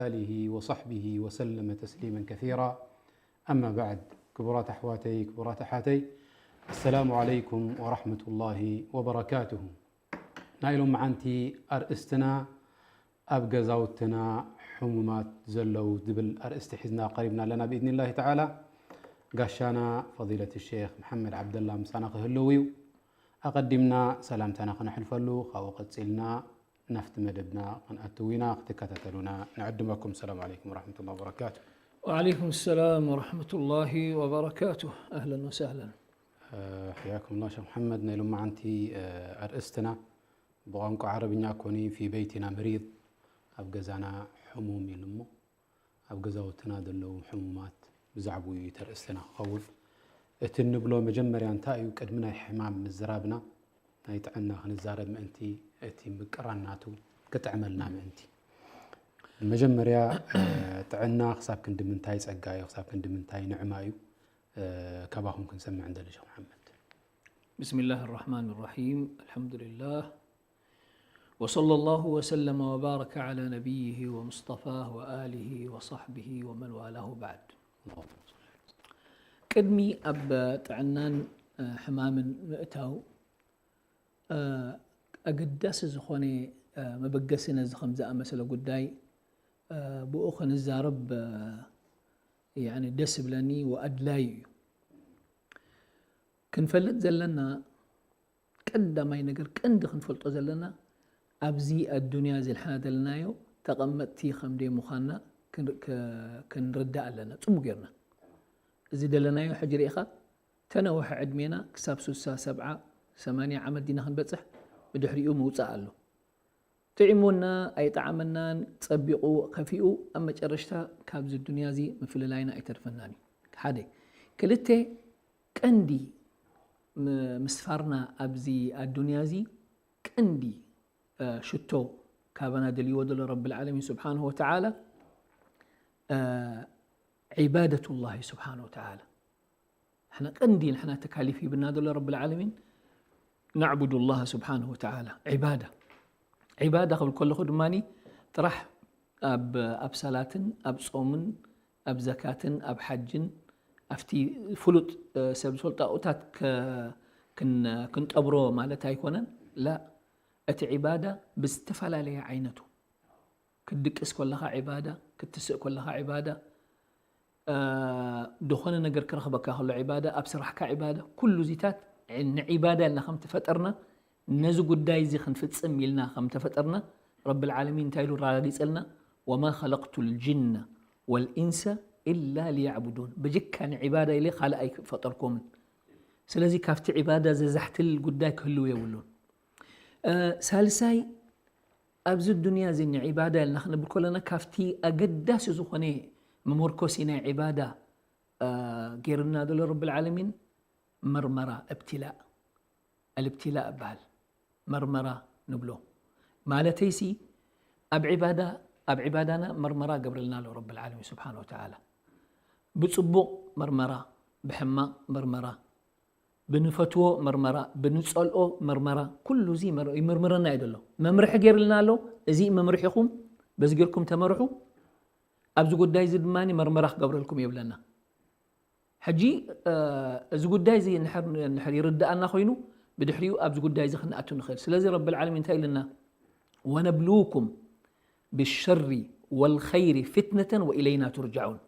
آله وصحبه وسلم تسليما كثيرا. أما بعد، ክቡራት ኣሕዋተይ፣ ክቡራት ኣሓተይ፣ السلام عليكم ورحمة الله وبركاته። ናይ ሎምዓንቲ ኣርእስትና ኣብ ገዛውትና ሕሙማት ዘለዉ ዝብል ኣርእስቲ ሒዝና ቀሪብና ኣለና ብኢድኒላሂ ተዓላ። ጋሻና ፈዲለት ሸይኽ መሓመድ ዓብደላ ምሳና ክህልው እዩ። ኣቐዲምና ሰላምታና ክነሕልፈሉ፣ ካብኡ ቀጺልና ናብቲ መደብና ክንኣትው ኢና። ክትከታተሉና ንዕድመኩም። ሰላም ዓለይኩም ወረሕመቱላሂ ወበረካቱ። وعليكم السلام ورحمة الله وبركاته. أهلا وسهلا. ሕያኩም ላ ሸክ መሓመድ። ናይ ሎማዓንቲ ኣርእስትና ብቋንቋ ዓረብኛ ኮኒ ፊ በይቲና መሪድ፣ ኣብ ገዛና ሕሙም ኢሉ እሞ ኣብ ገዛውትና ዘለዉ ሕሙማት ብዛዕባኡ እዩ ተርእስትና ክኸውን። እቲ እንብሎ መጀመርያ እንታይ እዩ? ቅድሚ ናይ ሕማም ምዝራብና ናይ ጥዕና ክንዛረብ ምእንቲ፣ እቲ ምቅራን ናቱ ክጥዕመልና ምእንቲ። መጀመርያ ጥዕና ክሳብ ክንዲ ምንታይ ጸጋ እዩ፣ ክሳብ ክንዲ ምንታይ ንዕማ እዩ? ካባኹም ክንሰምዕ እንደሊ ሸክ መሓመድ። بسم الله الرحمن الرحيم. الحمد لله. وصلى الله وسلم وبارك على نبيه ومصطفاه وآله وصحبه ومن والاه بعد. ቅድሚ ኣብ ጥዕናን ሕማምን ምእታው ኣገዳሲ ዝኾነ መበገሲ ነዚ ከም ዝኣመሰለ ጉዳይ ብኡ ክንዛረብ ደስ ይብለኒ ወኣድላይ እዩ። ክንፈልጥ ዘለና ቀዳማይ ነገር፣ ቀንዲ ክንፈልጦ ዘለና ኣብዚ ኣዱንያ እዚ ንሕና ዘለናዮ ተቐመጥቲ ከም ደይ ምዃንና ክንርዳእ ኣለና ጽቡቅ ጌርና። እዚ ዘለናዮ ሕጂ ርኢኻ ተነውሐ ዕድሜና ክሳብ ሱሳ፣ ሰብዓ፣ ሰማንያ ዓመት ዲና ክንበጽሕ፣ ብድሕሪኡ ምውጻእ ኣሎ። ጥዒሙና ኣይጠዓመናን፣ ጸቢቑ ከፊኡ፣ ኣብ መጨረሽታ ካብዚ ዱንያ እዚ ምፍልላይና ኣይተርፈናን እዩ። ሓደ። ክልተ፣ ቀንዲ ምስፋርና ኣብዚ ኣዱንያ እዚ ቀንዲ ሽቶ ካባና ደልይዎ ዘሎ ረብል ዓለሚን ስብሓንሁ ወተዓላ ዒባደቱላሂ ስብሓንሁ ወተዓላ። ንሕና ቀንዲ ንሕና ተካሊፍ ሂብና ዘሎ ረብል ዓለሚን ናዕቡዱላህ ስብሓንሁ ወተዓላ ዒባዳ። ዒባዳ ክብል ከለኹ ድማ ጥራሕ ኣብ ሰላትን ኣብ ጾምን ኣብ ዘካትን ኣብ ሓጅን ኣብቲ ፍሉጥ ሰብ ዝፈልጦ ኣብኡታት ክንጠብሮ ማለት ኣይኮነን። ላ፣ እቲ ዒባዳ ብዝተፈላለየ ዓይነቱ ክትድቅስ ከለኻ ዒባዳ፣ ክትስእ ከለኻ ዒባዳ፣ ዝኾነ ነገር ክረኽበካ ከሎ ዒባዳ፣ ኣብ ስራሕካ ዒባዳ፣ ኩሉ እዚታት ንዒባዳ ኢልና ከም ተፈጠርና፣ ነዚ ጉዳይ እዚ ክንፍጽም ኢልና ከም ተፈጠርና ረብል ዓለሚን እንታይ ኢሉ ኣረጋጊጸልና? ወማ ኸለቅቱ ልጅነ ወልኢንሰ ኢላ ሊያዕቡዱን፣ ብጀካ ንዒባዳ ኢለ ካልእ ኣይፈጠርኩምን። ስለዚ ካብቲ ዒባዳ ዘዛሕትል ጉዳይ ክህልው የብሉን። ሳልሳይ ኣብዚ ዱንያ እዚ ንዒባዳ ኢልና ክንብል ከለና ካብቲ ኣገዳሲ ዝኾነ መመርኮሲ ናይ ዒባዳ ጌርና ዘሎ ረብል ዓለሚን መርመራ፣ እብትላእ፣ ኣልብትላእ እበሃል። መርመራ ንብሎ ማለተይሲ ኣብ ዒባዳ፣ ኣብ ዒባዳና መርመራ ገብረልና ኣሎ ረብል ዓለሚን ስብሓን ወተዓላ። ብጽቡቕ መርመራ፣ ብሕማቕ መርመራ፣ ብንፈትዎ መርመራ፣ ብንጸልኦ መርመራ፣ ኩሉ እዚ ይምርምረና እዩ ዘሎ። መምርሒ ጌርልና ኣሎ። እዚ መምርሒኹም በዚ ጌርኩም ተመርሑ። ኣብዚ ጉዳይ እዚ ድማ መርመራ ክገብረልኩም የብለና። ሕጂ እዚ ጉዳይ እዚ ንድሕር ይርድኣና ኮይኑ ብድሕሪኡ ኣብዚ ጉዳይ እዚ ክንኣቱ ንኽእል። ስለዚ ረብል ዓለሚን እንታይ ኢልና? ወነብልውኩም ብሸሪ ወልኸይሪ ፊትነተን ወኢለይና ቱርጃዑን።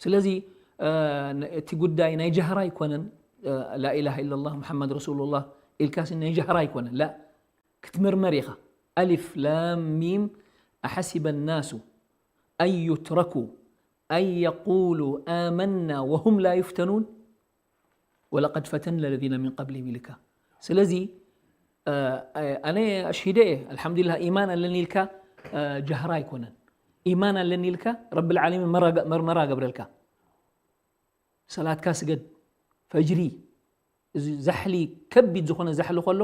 ስለዚ እቲ ጉዳይ ናይ ጃህራ ኣይኮነን። ላኢላሃ ኢለላህ ሙሓመድ ረሱሉላህ ኢልካሲ ናይ ጃህራ ኣይኮነን። ላ፣ ክትምርመር ኢኻ። ኣሊፍ ላም ሚም ኣሐሲበ ናሱ ኣን ዩትረኩ ኣን የቁሉ ኣመና ወሁም ላ ዩፍተኑን ወለቀድ ፈተና ለዚነ ሚን ቀብሊሂም ኢልካ። ስለዚ ኣነ ኣሽሂደ እየ ኣልሓምዱሊላህ ኢማን ኣለኒ ኢልካ ጃህራ ኣይኮነን። ኢማን ኣለኒ ኢልካ ረብል ዓለሚን መርመራ ገብረልካ። ሰላትካ ስገድ፣ ፈጅሪ፣ እዚ ዛሕሊ፣ ከቢድ ዝኾነ ዛሕሊ ከሎ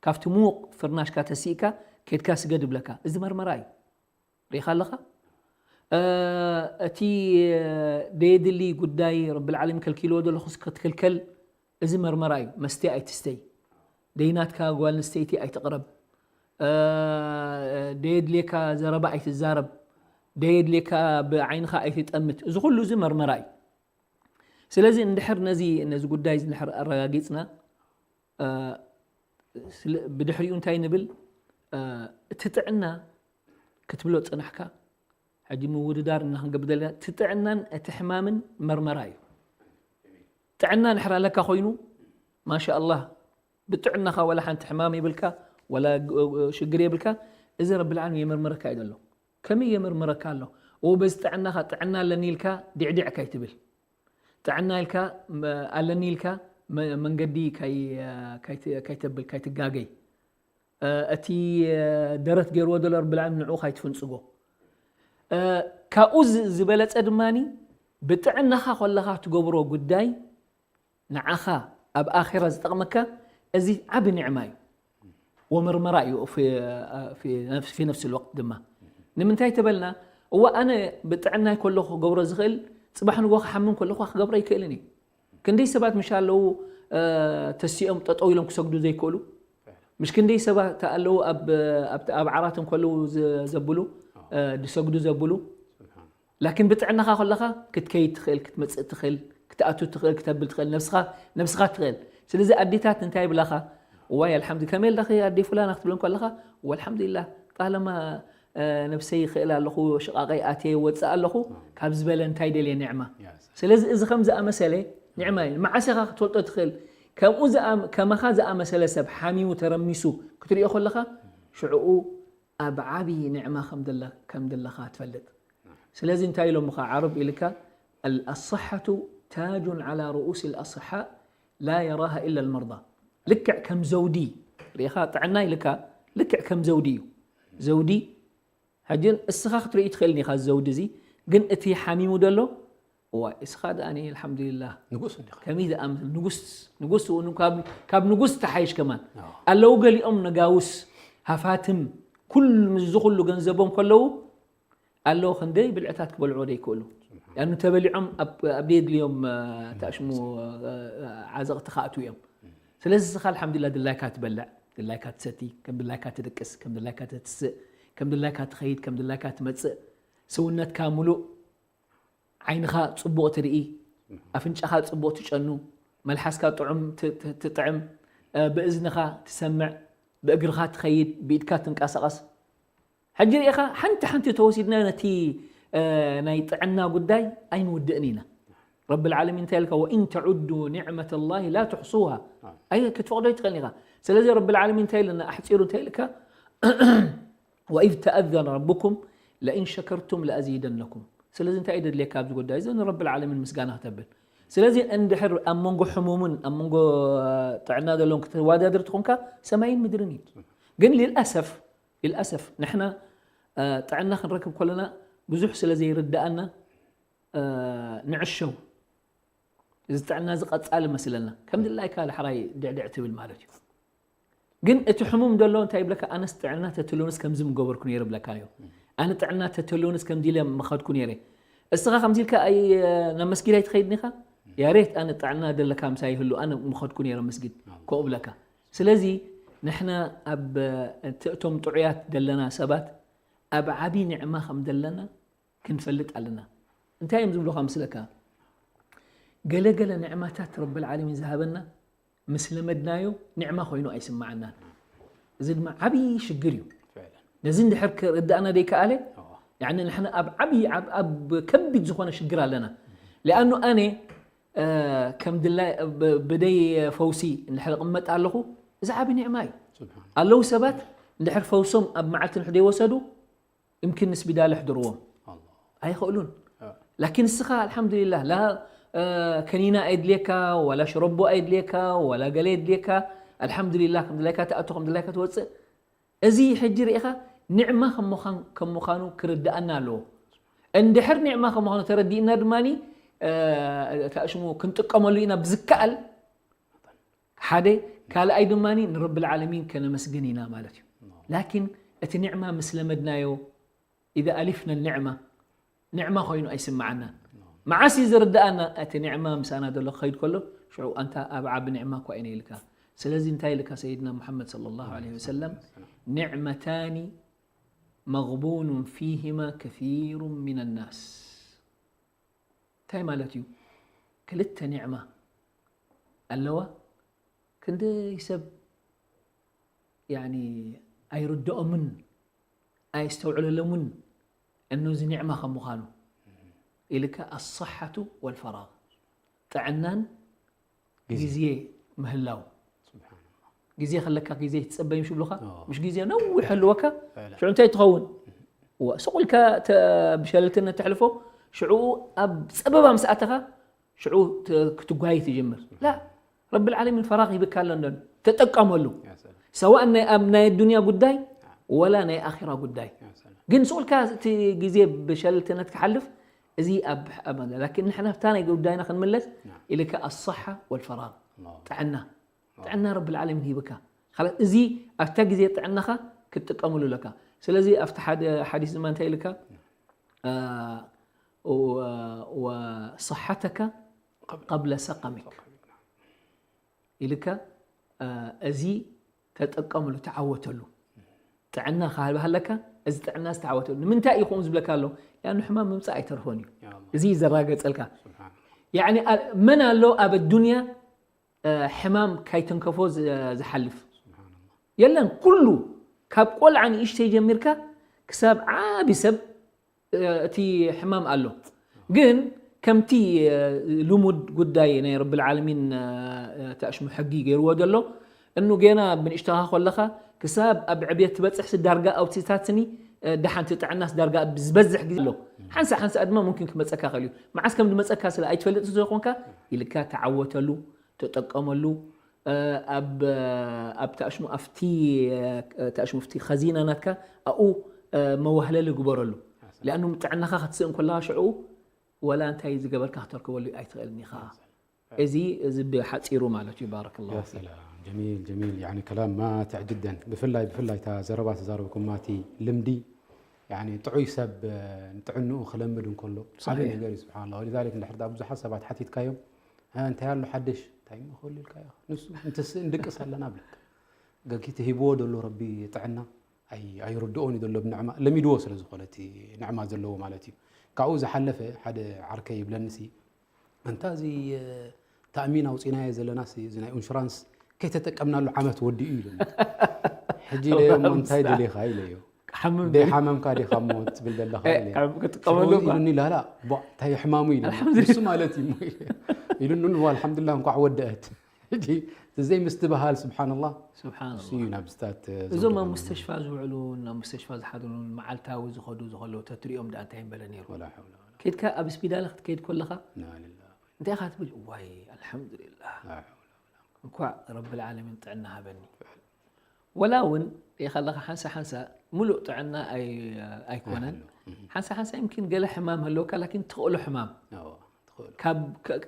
ካብቲ ምዉቕ ፍርናሽካ ተሲእካ ኬድካ ስገድ ይብለካ። እዚ መርመራ እዩ። ርኢኻ ኣለኻ? እቲ ደየድሊ ጉዳይ ረብል ዓለሚን ከልኪልዎ ዘሎ ክትክልከል፣ እዚ መርመራ እዩ። መስተ ኣይትስተይ፣ ደይናትካ ጓል ኣንስተይቲ ኣይትቕረብ፣ ደየድልየካ ዘረባ ኣይትዛረብ፣ ደየድልየካ ብዓይንኻ ኣይትጠምት። እዚ ኩሉ እዚ መርመራ እዩ። ስለዚ እንድሕር ነዚ ነዚ ጉዳይ እዚ እንድሕር ኣረጋጊጽና፣ እ፣ ስለ-፣ ብድሕሪኡ እንታይ ንብል? እ፣ እቲ ጥዕና ክትብሎ ጽናሕካ፣ ሕጂ ምውድዳር እና ክንገብር ዘለና፣ እቲ ጥዕናን እቲ ሕማምን መርመራ እዩ። ጥዕና እንድሕር ኣለካ ኮይኑ፣ ማሻ ኣላህ፣ ብጥዕናኻ ወላ ሓንቲ ሕማም የብልካ፣ ወላ ግ-፣ ሽግር የብልካ፣ እዚ ረቢ ልዓለሚን የመርምረካ እዩ ዘሎ። ከመይ የመርምረካ ኣሎ? እዎ በዚ ጥዕናኻ፣ ጥዕና ኣለኒ ኢልካ ዲዕዲዕ ካይትብል። ጥዕና ኢልካ፣ መ-፣ ኣለኒ ኢልካ መ-፣ መንገዲ ካይ-፣ ካይት-፣ ካይተብል፣ ካይትጋገይ። እ፣ እቲ፣ እ፣ ደረት ገይርዎ ዘሎ ረቢ ልዓለሚን ንዕኡ ካይትፍንጽጎ። እ፣ ካብኡ ዝ-፣ ዝበለጸ ድማኒ ብጥዕናኻ ከለኻ ትገብሮ ጉዳይ ንዓኻ ኣብ ኣኼራ ዝጠቕመካ፣ እዚ ዓቢ ኒዕማ እዩ። ወመርመራ እዩ ፊ፣ ፊ ነፍስ፣ ፊ ነፍስ ልወቅት ድማ። ንምንታይ ተበልና? እዋ ኣነ ብጥዕናይ ከለኹ ክገብሮ ዝኽእል፣ ጽባሕ ንግሆ ክሓምም ከለኹ ክገብሮ ኣይክእልን እዩ። ክንደይ ሰባት ምሽ ኣለዉ፣ እ፣ ተሲኦም ጠጠው ኢሎም ክሰግዱ ዘይክእሉ? ምሽ ክንደይ ሰባት ኣለዉ ኣብ፣ ኣብ፣ ኣብ ዓራት እንከለዉ ዘ-፣ ዘብሉ፣ እ፣ ዝሰግዱ ዘብሉ? ላኪን ብጥዕናኻ ከለኻ ክትከይድ ትኽእል፣ ክትመጽእ ትኽእል፣ ክትኣቱ ትኽእል፣ ክተብል ትኽእል፣ ነብስኻ፣ ነብስኻ ትኽእል። ስለዚ ኣዴታት እንታይ ይብላኻ? "እዋይ ኣልሓምዱ-፣ ከመይ ኣለኺ ኣዴ ፉላና?" ክትብለን ከለኻ፣ "እወ ኣልሓምዱሊላህ፣ ጣለማ፣ እ፣ ነብሰይ ይኽእል ኣለኹ፣ ሽቓቐይ ኣትየ ይወጽእ ኣለኹ፣ ካብ ዝበለ እንታይ ደልየ ኒዕማ?" ስለዚ እዚ ከም ዝኣመሰለ ኒዕማ እዩ። መዓስ ኢኻ ክትፈልጦ ትኽእል? ከምኡ ዝኣም-፣ ከማኻ ዝኣመሰለ ሰብ ሓሚሙ ተረሚሱ ክትሪኦ ከለኻ፣ ሽዕኡ ኣብ ዓቢ ኒዕማ ከም ደለ-፣ ከም ደለኻ ትፈልጥ። ስለዚ እንታይ ኢሎምኻ ዓረብ ኢልካ፣ "الصحة تاج على رؤوس الأصحاء لا يراها إلا المرضى." ልክዕ ከም ዘውዲ ርኢኻ፣ ጥዕና ኢልካ ልክዕ ከም ዘውዲ እዩ። ዘውዲ፣ ሕጂ እስኻ ክትርኢ ትኽእል ኢኻ ዘውዲ እዚ፣ ግን እቲ ሓሚሙ ደሎ፣ እዋይ፣ እስኻ ደኣ ኣልሓምዱሊላህ። ንጉስ እንዲኻ። ከመይ ዝኣምስል ንጉስ፣ ንጉስ እውን ካብ፣ ካብ ንጉስ ተሓይሽ ከማን። ኣዎ። ኣለዉ ገሊኦም ነጋውስ፣ ሃፋትም፣ ኩል-፣ ምስዚ ኩሉ ገንዘቦም ከለዉ፣ ኣለዉ ክንደይ ብልዕታት ክበልዕዎ ዘይክእሉ። ስብሓን። ያኑ ተበሊዖም ኣብ፣ ኣብ ደየድልዮም፣ እ፣ ተኣሽሙ፣ እ፣ ዓዘቕቲ ክኣትዉ እዮም። ስለዚ እስኻ ኣልሓምዱሊላህ ድላይካ ትበልዕ፣ ድላይካ ትሰቲ፣ ከም ድላይካ ትድቅስ፣ ከም ድላይካ ተትስእ፣ ከም ድላይካ ትኸይድ፣ ከም ድላይካ ትመጽእ፣ ስውነትካ ሙሉእ ዓይንኻ ጽቡቕ ትርኢ፣ ኣፍንጫኻ ጽቡቕ ትጨኑ፣ መልሓስካ ጥዑም ት-፣ ት-፣ ትጥዕም፣ እ፣ ብእዝንኻ ትሰምዕ፣ ብእግርኻ ትኸይድ፣ ብኢድካ ትንቀሳቐስ። ሕጂ ርኢኻ፣ ሓንቲ ሓንቲ ተወሲድና ነቲ፣ እ፣ ናይ ጥዕና ጉዳይ ኣይንውድእን ኢና። ረብል ዓለሚን እንታይ ኢልካ? "ወኢን ተዑዱ ኒዕመተላሂ ላ ትሕሱሃ." ኣይ፣ ክትፈቕዶ ኣይትኽእልን ኢኻ። ስለዚ ረብል ዓለሚን እንታይ ኢልና? ኣሕጺሩ እንታይ ኢልካ? "ወኢዝ ተኣዘነ ረቡኩም ለኢን ሸከርቱም ለኣዚደነኩም።" ስለዚ እንታይ እዩ ደድልየካ ኣብዚ ጉዳይ እዚ? ንረብል ዓለሚን ምስጋና ክተብል። ስለዚ እንድሕር ኣብ መንጎ ሕሙምን ኣብ መንጎ ጥዕና ዘለውን ክትወዳደር ትኾንካ፣ ሰማይን ምድርን እዩ። ግን ሊልኣሰፍ፣ ሊልኣሰፍ ንሕና፣ እ፣ ጥዕና ክንረክብ ከለና ብዙሕ ስለ ዘይርድኣና፣ እ፣ ንዕሸው። እዚ ጥዕና እዚ ቀጻሊ መስለና። ከም ድላይካ ዳሕራይ ድዕድዕ ትብል ማለት እዩ። ግን እቲ ሕሙም ዘሎ እንታይ ይብለካ? "ኣነስ ጥዕና ተትህልውንስ ከምዚ ምገበርኩ ነይረ" ይብለካ እዩ። "ኣነ ጥዕና ተትህልውንስ ከምዚ ኢለ ምኸድኩ ነይረ።" እስኻ ከምዚ ኢልካ ኣይ-፣ ናብ መስጊድ ኣይትኸይድን ኢኻ? "ያሬት ኣነ ጥዕና ዘለካ ምሳይ ይህሉ፣ ኣነ ምኸድኩ ነይረ መስጊድ" ከምኡ ብለካ። ስለዚ ንሕና ኣብ፣ እቲ፣ እቶም ጥዑያት ዘለና ሰባት ኣብ ዓቢ ኒዕማ ከም ዘለና ክንፈልጥ ኣለና። እንታይ እዮም ዝብሉኻ መስለካ? ገለ ገለ ኒዕማታት ረብል ዓለሚን ዝሃበና ምስ ለመድናዮ ኒዕማ ኮይኑ ኣይስምዓናን። እዚ ድማ ዓቢ ሽግር እዩ። ፍዕለን። ነዚ እንድሕር ክርድኣና ደይከኣለ፣ እዎ። ያኒ ንሕና ኣብ ዓቢ፣ ኣብ፣ ኣብ ከቢድ ዝኾነ ሽግር ኣለና። ሊኣኑ ኣነ፣ እ፣ ከም ድላይ፣ ብ-፣ ብደይ ፈውሲ እንድሕር እቕመጥ ኣለኹ፣ እዚ ዓቢ ኒዕማ እዩ። ስብሓን። ኣለዉ ሰባት እንድሕር ፈውሶም ኣብ መዓልቲ ንሕደ ይወሰዱ፣ يمكن ንስቢዳል የሕድርዎም። ኣላህ። ኣይኽእሉን። እ። ላኪን እስኻ ኣልሓምዱሊላህ፣ ላ፣ እ፣ ከኒና ኣየድልየካ፣ ዋላ ሽረቦ ኣየድልየካ፣ ዋላ ገለ የድልየካ። ኣልሓምዱሊላህ፣ ከም ድላይካ ትኣቱ፣ ከም ድላይካ ትወጽእ። እዚ ሕጂ ርኢኻ ኒዕማ ከም ምዃን-፣ ከም ምዃኑ ክርድኣና ኣለዎ። እንድሕር ኒዕማ ከም ምዃኑ ተረዲእና ድማኒ፣ እ፣ እታ ሽሙ ክንጥቀመሉ ኢና ብዝከኣል ሓደ፣ ካልኣይ ድማኒ ንረብል ዓለሚን ከነመስግን ኢና ማለት እዩ። ላኪን እቲ ኒዕማ ምስ ለመድናዮ፣ ኢዛ ኣሊፍና ኒዕማ፣ ኒዕማ ኮይኑ ኣይስምዓናን። መዓስ እዩ ዝርድኣና? እቲ ኒዕማ ምሳና ዘሎ ክኸይድ ከሎ፣ ሽዑ ኣንታ ኣብ ዓቢ ኒዕማ እኳ ኢነ ኢልካ። ስለዚ እንታይ ኢልካ ሰይድና ሙሓመድ ሰለላሁ ዐለይሂ ወሰለም? ኒዕመታኒ መግቡኑን ፊሂማ ከሲሩን ሚነ ናስ። እንታይ ማለት እዩ? ክልተ ኒዕማ ኣለዋ። ክንደይ ሰብ ያኒ ኣይርድኦምን ኣየስተውዕለሎምን እኖ እዚ ኒዕማ ከም ምዃኑ ኢልካ ኣሰሓቱ ወልፈራግ ጥዕናን ግዜ ምህላው። ግዜ ከለካ ግዜ ትጸበ ይምሽ ብሉኻ። ምሽ ግዜ ነዊሕ ህልወካ ሽዑ እንታይ ትኸውን? እዋ ስቑልካ ብሸለልትነት ተሕልፎ። ሽዑ ኣብ ጸበባ ምስ ኣተኻ ሽዑ ክትጓይ ትጅምር። ላ ረብል ዓለሚን ፈራግ ይብካ ኣሎ እንዶ ተጠቀመሉ። ሰዋእ ናይ ኣብ ናይ ዱንያ ጉዳይ ወላ ናይ ኣኺራ ጉዳይ። ግን ስቑልካ እቲ ግዜ ብሸለልትነት ክሓልፍ እዚ ኣብ ላኪን ንሕና ኣብታ ናይ ጉዳይና ክንምለስ ኢልካ ኣሰሓ ወልፈራግ ጥዕና ጥዕና ረብል ዓለሚን ሂብካ። ኻላስ እዚ ኣብታ ግዜ ጥዕናኻ ክትጥቀመሉ ኣለካ። ስለዚ ኣብቲ ሓደ ሓዲስ ድማ እንታይ ኢልካ? ወሰሓተካ ቀብለ ሰቀሚክ ኢልካ እዚ ተጠቀምሉ ተዓወተሉ። ጥዕና ክሃልካ እዚ ጥዕና ዝተዓወተሉ ንምንታይ እዩ ከምኡ ዝብለካ ኣሎ? ያኑ ሕማም ምምፃእ ኣይተርፎን እዩ። እዚ እዩ ዘራገፀልካ። ያኒ መን ኣሎ ኣብ ኣዱንያ ሕማም ካይተንከፎ ዝሓልፍ የለን። ኩሉ ካብ ቆልዓ ንእሽተይ ጀሚርካ ክሳብ ዓቢ ሰብ እቲ ሕማም ኣሎ። ግን ከምቲ ልሙድ ጉዳይ ናይ ረብል ዓለሚን ተኣሽሙ ሕጊ ገይርዎ ዘሎ እኑ ገና ብንእሽተኻ ከለኻ ክሳብ ኣብ ዕብየት ትበፅሕ ዳርጋ ኣውቲስታትኒ ደሓንቲ ጥዕናስ ዳርጋ ዝበዝሕ ግዜ ኣሎ። ሓንሳ ሓንሳ ድማ ሙምኪን ክመፀካ ክእል እዩ። መዓስ ከም ዝመፀካ ስለ ኣይትፈልጥ ስለዝኾንካ ኢልካ ተዓወተሉ። ተጠቀመሉ። ኣብ ኣብ ተኣሽሙ ኣብቲ ተኣሽሙ ኣብቲ ኸዚና ናትካ ኣብኡ መዋህለሊ ግበረሉ። ሊኣኑ ጥዕናኻ ክትስእን ከለኻ ሽዑ ወላ እንታይ ዝገበርካ ክተርከበሉ ኣይትኽእልን ኢኻ። እዚ እዚ ብሓፂሩ ማለት እዩ። ባረከላሁ ፊክ። ጀሚል ጀሚል ያኒ ከላም ማትዕ ጅደን ብፍላይ ብፍላይ እታ ዘረባ ተዛረብኩማ እቲ ልምዲ ያኒ ጥዑይ ሰብ ንጥዕንኡ ክለምድ እንከሎ ዓብይ ነገር እዩ። ስብሓንላ ወሊዛሊክ እንድሕር ዳ ብዙሓት ሰባት ሓቲትካዮም እንታይ ኣሎ ሓድሽ እንታይ እሞ ክህሉ ኢልካ ኢኻ ንሱ እንትስእ ንድቅስ ኣለና ብለካ ገጊ ተሂብዎ ደሎ ረቢ ጥዕና ኣይርድኦን እዩ ዘሎ ብንዕማ ለሚድዎ ስለ ዝኾነ እቲ ንዕማ ዘለዎ ማለት እዩ። ካብኡ ዝሓለፈ ሓደ ዓርከይ ይብለኒ ሲ ኣንታ እዚ ታእሚን ኣውፂናዮ ዘለና ሲ እዚ ናይ ኢንሹራንስ ከይተጠቀምናሉ ዓመት ወዲኡ ኢሉኒ። ሕጂ ኢለዮ እሞ እንታይ ደሊኻ ኢለዮ ደይ ሓመምካ ዲኻ እሞ ትብል ዘለኻ ኢለዮ። ኢሉኒ ላላ እንታይ ሕማሙ ኢሉ ንሱ ማለት እዩ ኢሉኒ። ኣልሓምዱላ እንኳዕ ወደአት። ሕጂ ዘይምስትብሃል ስብሓንላ ስብሓንላ እዩ ናብ ስታት እዞም ኣብ ሙስተሽፋ ዝውዕሉን ኣብ ሙስተሽፋ ዝሓድሩን መዓልታዊ ዝኸዱ ዝኸለዉ ተትሪኦም ደኣ እንታይ ምበለ ነይሩ። ከድካ ኣብ ስፒዳለ ክትከይድ ከለኻ እንታይ ኢኻ ትብል? ዋይ ኣልሓምዱሊላህ እንኳዕ ረብል ዓለሚን ጥዕና ሃበኒ። ወላ እውን ሪኢኻ ኣለኻ ሓንሳ ሓንሳ ሙሉእ ጥዕና ኣይኮነን። ሓንሳ ሓንሳ ይምኪን ገለ ሕማም ህለወካ ላኪን ትኽእሎ ሕማም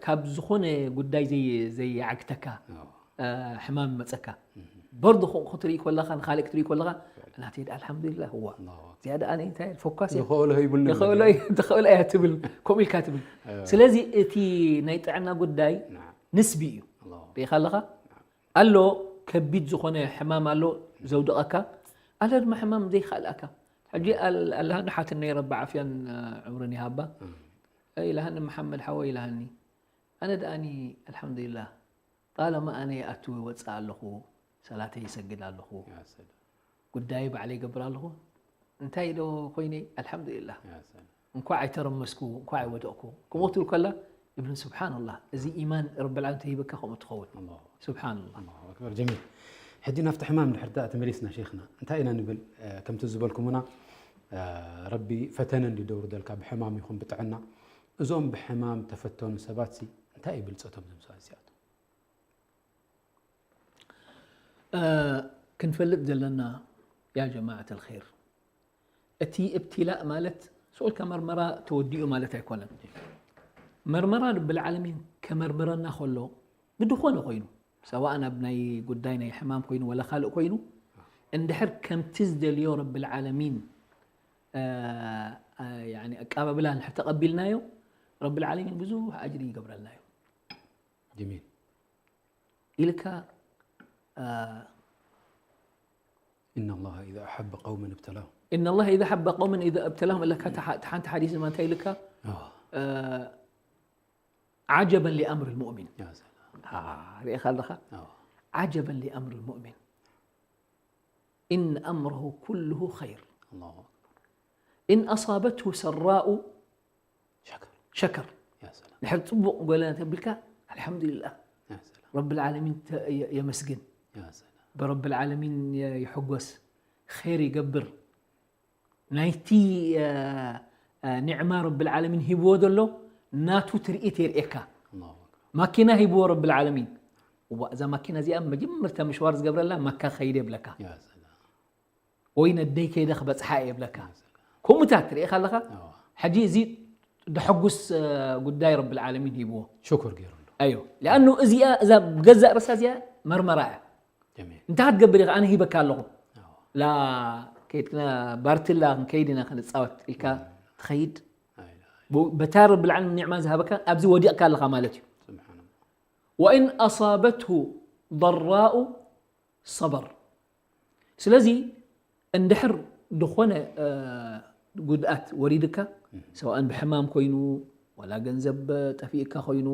ካብ ዝኾነ ጉዳይ ዘይዓግተካ ሕማም ይመፀካ። በርዱ ከምኡ ክትርኢ ከለኻ ንኻሊእ ክትርኢ ከለኻ ናተይ ድኣ ኣልሓምዱሊላህ እዋ እዚኣ ድኣ እንታይ ፎካስ ዝኽእሎ እያ ትብል ከምኡ ኢልካ ትብል። ስለዚ እቲ ናይ ጥዕና ጉዳይ ንስቢ እዩ። ሪኢኻ ኣለኻ ኣሎ ከቢድ ዝኾነ ሕማም ኣሎ ዘውድቐካ ኣለ ድማ ሕማም ዘይካልኣካ። ሕጂ ኣላሃኒ ሓትነይ ረቢ ዓፍያን ዕምርን ይሃባ ኢላሃኒ መሓመድ ሓወይ ኢላሃኒ ኣነ ደኣኒ ኣልሓምዱሊላህ ጣለማ ኣነ ይኣቱ ይወፅእ ኣለኹ ሰላተይ ይሰግድ ኣለኹ ጉዳይ ባዕለ ይገብር ኣለኹ እንታይ ዶ ኮይነ ኣልሓምዱሊላህ እንኳዕ ኣይተረመስኩ እንኳዕ ኣይወደቕኩ ክሞት ከላ ይብልን ስብሓንላህ እዚ ኢማን ረብል ዓለሚን ተሂበካ ከምኡ ትኸውን ስብሓንላህ። ኣክበር ጀሚል። ሕጂ ናብቲ ሕማም ድሕር ዳኣ ተመሊስና ሼኽና እንታይ ኢና ንብል ከምቲ ዝበልኩምና ረቢ ፈተነ እንዲ ደውርደልካ ብሕማም ይኹን ብጥዕና እዞም ብሕማም ተፈተኑ ሰባት ሲ እንታይ እዩ ብልፀቶም እዞም ሰባት እዚኣቶም? ክንፈልጥ ዘለና ያ ጀማዓት ኣልኸይር እቲ እብትላእ ማለት ስኡልካ መርመራ ተወዲኡ ማለት ኣይኮነን። መርመራ ረብል ዓለሚን ከመርምረና ከሎ ብድኾነ ኮይኑ ሰዋእ ናብ ናይ ጉዳይ ናይ ሕማም ኮይኑ ወላ ካልእ ኮይኑ እንድሕር ከምቲ ዝደልዮ ረብል ዓለሚን ኣቃባብላ እንድሕር ተቐቢልናዮ ረብል ዓለሚን ብዙሕ ኣጅሪ ይገብረልና እዩ። ጀሚል። ኢልካ إن الله إذا أحب قوما ابتلاهم. إن الله إذا أحب قوما إذا ابتلاهم إلا كانت ح- حانت حديث ما تيلك آه. آه، عجبا لأمر المؤمن. يا سلام. آه، ريخ هذا آه. عجبا لأمر المؤمن إن أمره كله خير. الله أكبر. إن أصابته سراء شكر. شكر. يا سلام. نحن تبق ولا تبلك الحمد لله. يا سلام. رب العالمين ت- ي- يمسجن. يا سلام. برب العالمين ي- يحقوس. خير يقبر. نايتي آه، آه، نعمة رب العالمين هيبو دلو. ناتو ترئيت يرئيكا. الله أكبر. ማኪና ሂብዎ ረብል ዓለሚን። እዋ እዛ ማኪና እዚኣ መጀመርታ ምሽዋር ዝገብረላ መካ ከይደ ይብለካ። يا سلام. ወይ ነደይ ከይደ ክበፅሓ እየ ይብለካ። ከምኡታት ርኢኻ ኣለኻ። آه. ሕጂ እዚ ደሐጉስ እ፣ ጉዳይ ረብል ዓለሚን ሂብዎ። شكر ገይሩሉ። ኣዮ ሊኣኑ እዚኣ እዛ ብገዛእ ርእሳ እዚኣ መርመራ እያ። جميل. እንታይ ክትገብር ኢኻ ኣነ ሂበካ ኣለኹ። آه. ላ ከይድና ባርትላ ክንከይድ ኢና ክንፃወት ኢልካ ትኸይድ። لا إله. ብ- በታ ረብል ዓለሚን ኒዕማ ዝሃበካ ኣብዚ ወዲቕካ ኣለኻ ማለት እዩ። سبحان الله. وإن أصابته ضراء صبر. ስለዚ እንድሕር ዝኾነ እ፣ ጉድኣት ወሪድካ ሰዋእን ብሕማም ኮይኑ ዋላ ገንዘብ ጠፊእካ ኮይኑ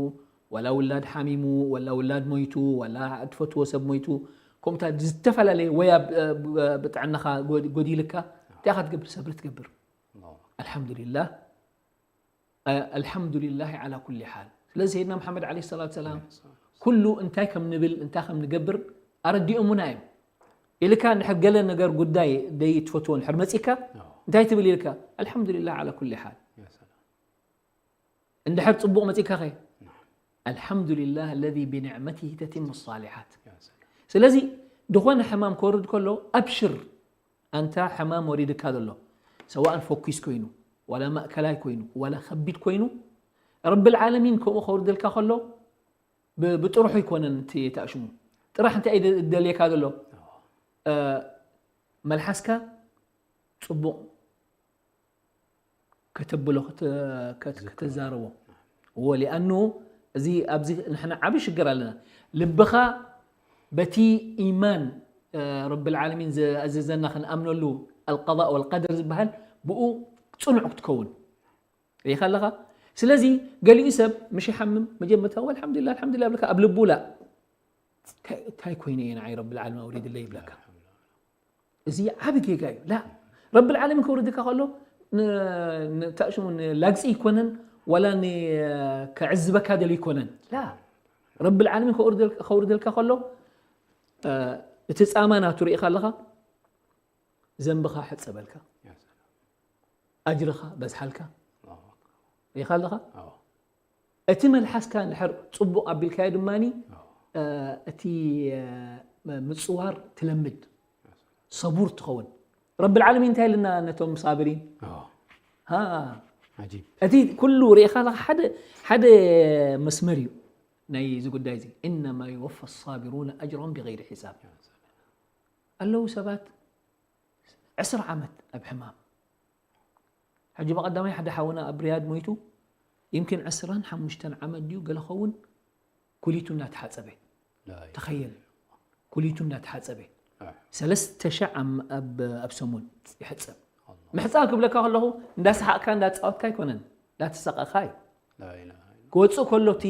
ዋላ ውላድ ሓሚሙ ዋላ ውላድ ሞይቱ ዋላ ትፈትዎ ሰብ ሞይቱ ከምኡታት ዝተፈላለየ ወይ ኣብ እ፣ ብ- ብጥዕናኻ ጎ- ጎዲልካ እንታይ ኢኻ ትገብር? ሰብሪ ትገብር። الله. ኣልሓምዱሊላህ እ፣ ኣልሓምዱሊላህ ዓላ ኩሊ ሓል። ስለዚ ሰይድና መሓመድ ዓለይሂ ሰላቱ ሰላም ኩሉ እንታይ ከም ንብል እንታይ ከም ንገብር ኣረዲኦሙና እዮም። ኢልካ እንድሕር ገለ ነገር ጉዳይ ደይ ትፈትዎ እንድሕር መፂካ እንታይ ትብል ኢልካ ኣልሓምዱሊላህ ዓላ ኩሊ ሓል። يا سلام. እንድሕር ፅቡቕ መፂካ ኸ ኣልሓምዱሊላህ ለዚ ብኒዕመቲሂ ተቲሙ ሳሊሓት። ስለዚ ዝኾነ ሕማም ክወርድ ከሎ ኣብሽር ኣንታ ሕማም ወሪድካ ዘሎ ሰዋእን ፈኩስ ኮይኑ ዋላ ማእከላይ ኮይኑ ዋላ ከቢድ ኮይኑ ረብል ዓለሚን ከምኡ ከውርደልካ ከሎ ብ- ብጥርሑ ኣይኮነን እቲ ተኣሽሙ ጥራሕ እንታይ እዩ ደልየካ ዘሎ እ፣ መልሓስካ ፅቡቕ ከተብሎ ከተ- ከተ- ከተዛረቦ እዎ ሊኣኑ እዚ ኣብዚ ንሕና ዓብዪ ሽግር ኣለና ልብኻ በቲ ኢማን እ፣ ረብል ዓለሚን ዝኣዘዘና ክንኣምነሉ ኣልቀضእ ወልቀደር ዝበሃል ብኡ ፅኑዕ ክትከውን ርኢኻ ኣለኻ ስለዚ ገሊኡ ሰብ ምሽ ይሓምም መጀመርታ ኣልሓምዱላ ኣልሓምዱላ ብለካ ኣብ ልቡ ላ እንታይ ኮይነ እየ ንዓይ ረብል ዓለሚን ኣውሪድለይ ይብለካ እዚ ዓቢ ጌጋ እዩ ላ ረብል ዓለሚን ከውርድካ ከሎ ተእሽሙ ላግፂ ይኮነን ዋላ ከዕዝበካ ደል ይኮነን ላ ረብል ዓለሚን ከውርደልካ ከሎ እቲ ፃማ ናቱ ርኢኻ ኣለኻ ዘንብኻ ሕፀበልካ ኣጅርኻ በዝሓልካ ርኢኻ ኣለኻ እቲ መልሓስካ እንድሕር ፅቡቕ ኣቢልካዮ ድማ እቲ ምፅዋር ትለምድ ሰቡር ትኸውን ረብል ዓለሚን እንታይ ኢልና ነቶም ሳብሪን እቲ ኩሉ ርኢኻ ሓደ መስመር እዩ ናይ እዚ ጉዳይ እዚ إنما يوفى الصابرون أجرهم بغير حساب ኣለዉ ሰባት ዕስራ ዓመት ኣብ ሕማም ሕጂ ብቐዳማይ ሓደ ሓውና ኣብ ሪያድ ሞይቱ ይምኪን ዕስራን ሓሙሽተን ዓመት ድዩ ገለ ኸውን ኩሊቱ እናተሓፀበ ተኸየል ኩሊቱ እናተሓፀበ ሰለስተ ሸዕ ኣብ ሰሙን ይሕፀብ ምሕፃብ ክብለካ ከለኹ እንዳሰሓቕካ እንዳፃወትካ ኣይኮነን እንዳተሰቐኻ እዩ ክወፅእ ከሎ እቲ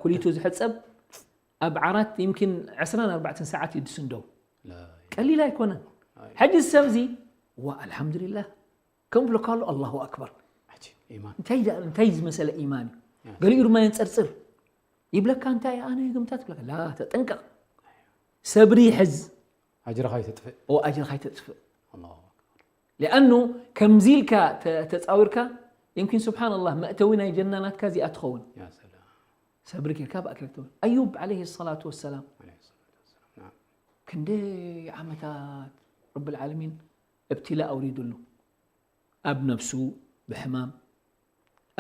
ኩሊቱ ዝሕፀብ ኣብ ዓራት ይምኪን ዕስራን ኣርባዕተን ሰዓት ይድስንደው ቀሊል ኣይኮነን ሕጂ ሰብ እዚ ዋ ኣልሓምዱሊላህ ከም ብለካ ኣሎ ኣላሁ ኣክበር እንታይ ዝመሰለ ኢማን እዩ ገሊኡ ድማ የንፀርፅር ይብለካ እንታይ ኣነ ግምታት ይብለካ ላ ተጠንቀቕ ሰብሪ ይሕዝ ኣጅርኻ ይተጥፍእ ኣጅርኻ ይተጥፍእ ሊኣኑ ከምዚ ኢልካ ተፃዊርካ ይምኪን ስብሓንላህ መእተዊ ናይ ጀና ናትካ እዚኣ ትኸውን ሰብሪ ጌርካ ብኣክል ትብል ኣዩብ ዓለይሂ ሰላቱ ወሰላም ክንደይ ዓመታት ረብል ዓለሚን እብትላ ኣውሪዱሉ ኣብ ነብሱ ብሕማም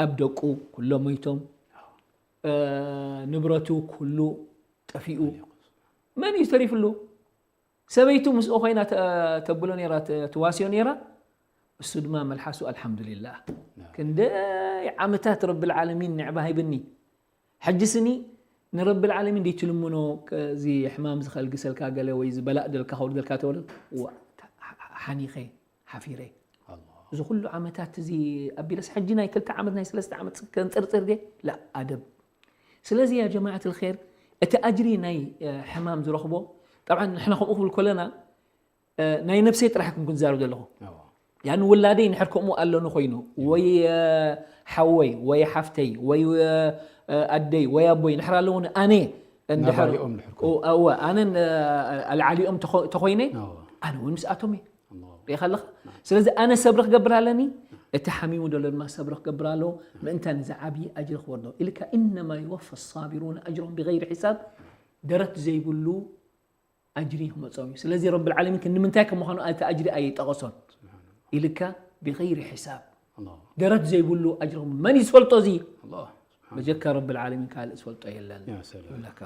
ኣብ ደቁ ኩሎም ሞይቶም ንብረቱ ኩሉ ጠፊኡ መን እዩ ተሪፍሉ ሰበይቱ ምስኡ ኮይና ተብሎ ነራ ትዋስዮ ነራ እሱ ድማ መልሓሱ ኣልሓምዱሊላህ ክንደይ ዓመታት ረብል ዓለሚን ንዕባ ሂብኒ ሕጂ ስኒ ንረብል ዓለሚን ደይ ትልምኖ እዚ ሕማም ዝኸልግሰልካ ገለ ወይ ዝበላእ ደልካ ከውርደልካ ተወለ ሓኒኸ ሓፊረ። እዚ ኩሉ ዓመታት እዚ ኣቢለስ ሕጂ ናይ ክልተ ዓመት ናይ ሰለስተ ዓመት ከንፅርፅር ድየ? ላ ኣደብ። ስለዚ ያ ጀማዓት ልኸይር እቲ ኣጅሪ ናይ ሕማም ዝረኽቦ ጠብዓን ንሕና ከምኡ ክብል ከለና ናይ ነብሰይ ጥራሕ ክም ክንዛረብ ዘለኹ ያን ውላደይ ንሕር ከምኡ ኣለኒ ኮይኑ ወይ ሓወይ ወይ ሓፍተይ ወይ ኣደይ ወይ ኣቦይ ንሕር ኣለውኒ ኣነ እንድሕር ኣነ ኣልዓሊኦም ተኮይነ ኣነ እውን ምስኣቶም እየ ሪኢኻ ኣለኻ ስለዚ ኣነ ሰብሪ ክገብር ኣለኒ እቲ ሓሚሙ ዘሎ ድማ ሰብሪ ክገብር ኣለዎ ምእንታን እዚ ዓብዪ ኣጅሪ ክወርዶ ኢልካ ኢነማ ይወፈ ሳቢሩን ኣጅሮም ብገይሪ ሒሳብ ደረት ዘይብሉ ኣጅሪ ክመጾም እዩ ስለዚ ረብል ዓለሚን ክንዲ ምንታይ ከም ምዃኑ እቲ ኣጅሪ ኣይጠቐሶን ኢልካ ብገይሪ ሒሳብ ደረት ዘይብሉ ኣጅሪ መን እዩ ዝፈልጦ እዚ በጀካ ረብል ዓለሚን ካልእ ዝፈልጦ የለን ይብለካ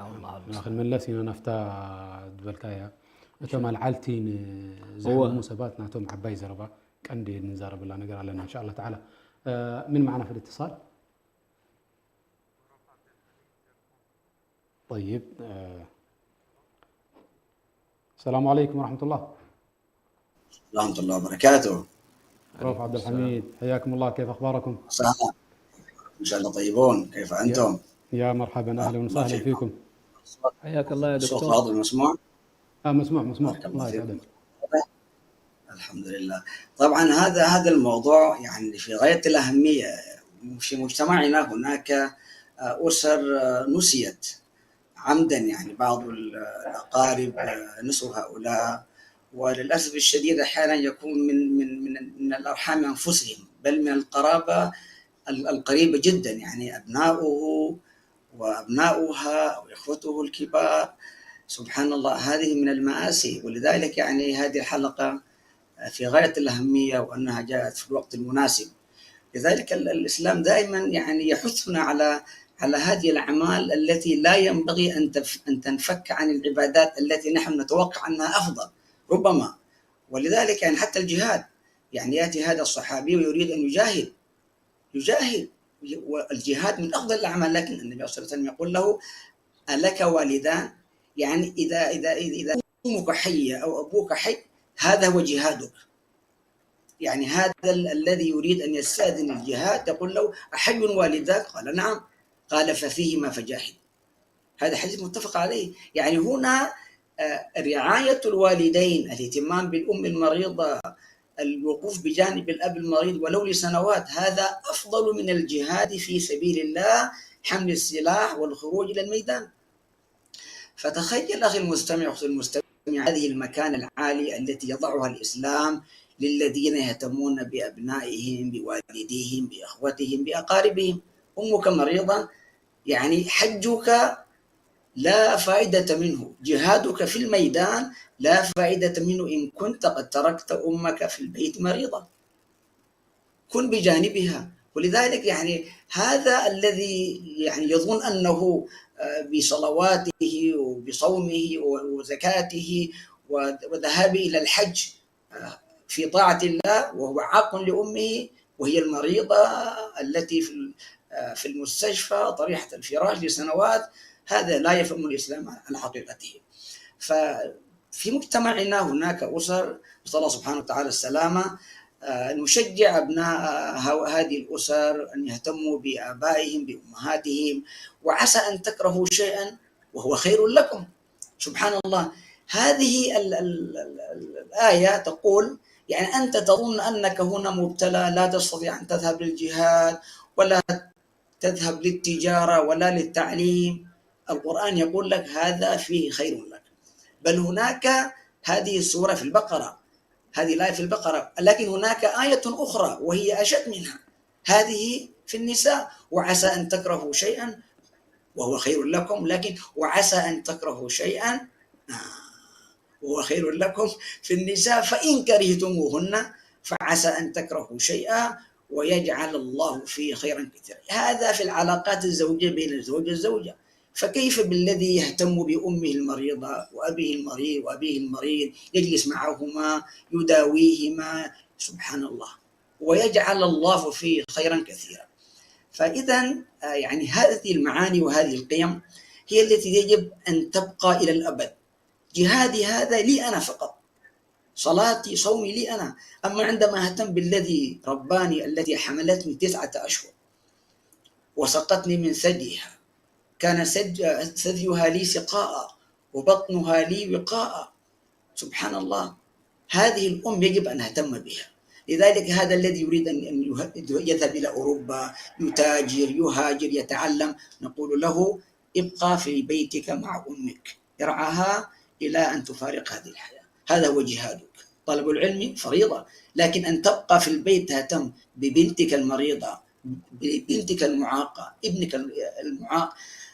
ክንምለስ ኢና ናፍታ ዝበልካያ እቶም ኣልዓልቲ ንዝሃሙ ሰባት ናቶም ዓባይ ዘረባ ቀንዲ ንዛረበላ ነገር ኣለና እንሻ ኣላ ተዓላ ምን መዓና ፈል እትሳል طيب السلام عليكم ورحمة الله ورحمة الله وبركاته رؤوف عبد الحميد حياكم الله كيف أخباركم؟ سهلا إن شاء الله طيبون كيف أنتم؟ يا مرحبا أهلا وسهلا فيكم حياك الله يا دكتور الصوت واضح مسموع؟ آه مسموع مسموع الله يسعدك الحمد لله طبعا هذا هذا الموضوع يعني في غاية الأهمية في مجتمعنا هناك أسر نسيت عمدا يعني بعض الأقارب نسوا هؤلاء وللأسف الشديد أحيانا يكون من من من من الأرحام أنفسهم بل من القرابة القريبة جدا يعني أبناؤه وأبناؤها أو إخوته الكبار سبحان الله هذه من المآسي ولذلك يعني هذه الحلقة في غاية الأهمية وأنها جاءت في الوقت المناسب لذلك الإسلام دائما يعني يحثنا على على هذه الأعمال التي لا ينبغي أن أن تنفك عن العبادات التي نحن نتوقع أنها أفضل ربما ولذلك يعني حتى الجهاد يعني يأتي هذا الصحابي ويريد أن يجاهد يجاهد والجهاد من أفضل الأعمال لكن النبي صلى الله عليه وسلم يقول له ألك والدان يعني إذا إذا إذا أمك حية أو أبوك حي هذا هو جهادك يعني هذا الذي يريد أن يستأذن الجهاد تقول له أحي والداك؟ قال نعم قال ففيهما فجاهد هذا حديث متفق عليه يعني هنا رعاية الوالدين الاهتمام بالأم المريضة الوقوف بجانب الأب المريض ولو لسنوات هذا أفضل من الجهاد في سبيل الله حمل السلاح والخروج إلى الميدان فتخيل أخي المستمع أختي المستمع هذه المكانة العالية التي يضعها الإسلام للذين يهتمون بأبنائهم بوالديهم بإخوتهم بأقاربهم أمك مريضة يعني حجك لا فائدة منه جهادك في الميدان لا فائدة منه إن كنت قد تركت أمك في البيت مريضة كن بجانبها ولذلك يعني هذا الذي يعني يظن أنه بصلواته وبصومه وزكاته وذهابه إلى الحج في طاعة الله وهو عاق لأمه وهي المريضة التي في في المستشفى طريحة الفراش لسنوات هذا لا يفهم الإسلام على حقيقته ففي مجتمعنا هناك أسر نسأل الله سبحانه وتعالى السلامة نشجع أبناء هذه الأسر أن يهتموا بآبائهم بأمهاتهم وعسى أن تكرهوا شيئا وهو خير لكم سبحان الله هذه ال ال ال ال الآية تقول يعني أنت تظن أنك هنا مبتلى لا تستطيع أن تذهب للجهاد ولا تذهب للتجارة ولا للتعليم القرآن يقول لك هذا فيه خير لك بل هناك هذه السورة في البقرة هذه الآية في البقرة لكن هناك آية أخرى وهي أشد منها هذه في النساء وعسى أن تكرهوا شيئا وهو خير لكم لكن وعسى أن تكرهوا شيئا وهو خير لكم في النساء فإن كرهتموهن فعسى أن تكرهوا شيئا ويجعل الله فيه خيرا كثيرا هذا في العلاقات الزوجية بين الزوج والزوجة فكيف بالذي يهتم بأمه المريضة وأبيه المريض وأبيه المريض يجلس معهما يداويهما سبحان الله ويجعل الله فيه خيرا كثيرا فإذا يعني هذه المعاني وهذه القيم هي التي يجب أن تبقى إلى الأبد جهادي هذا لي أنا فقط صلاتي، صومي لي أنا. أما عندما أهتم بالذي رباني، التي حملتني تسعة أشهر وسقتني من ثديها، كان ثدي-، ثديها لي سقاء وبطنها لي وقاء. سبحان الله، هذه الأم يجب أن نهتم بها. لذلك هذا الذي يريد أن، أن يه-، يذهب إلى أوروبا، يتاجر، يهاجر، يتعلم، نقول له: ابقى في بيتك مع أمك، ارعاها إلى أن تفارق هذه الحياة. هذا هو جهادك. طلب العلم فريضة، لكن أن تبقى في البيت تهتم ببنتك المريضة، ببنتك المعاقة، ابنك المعاق،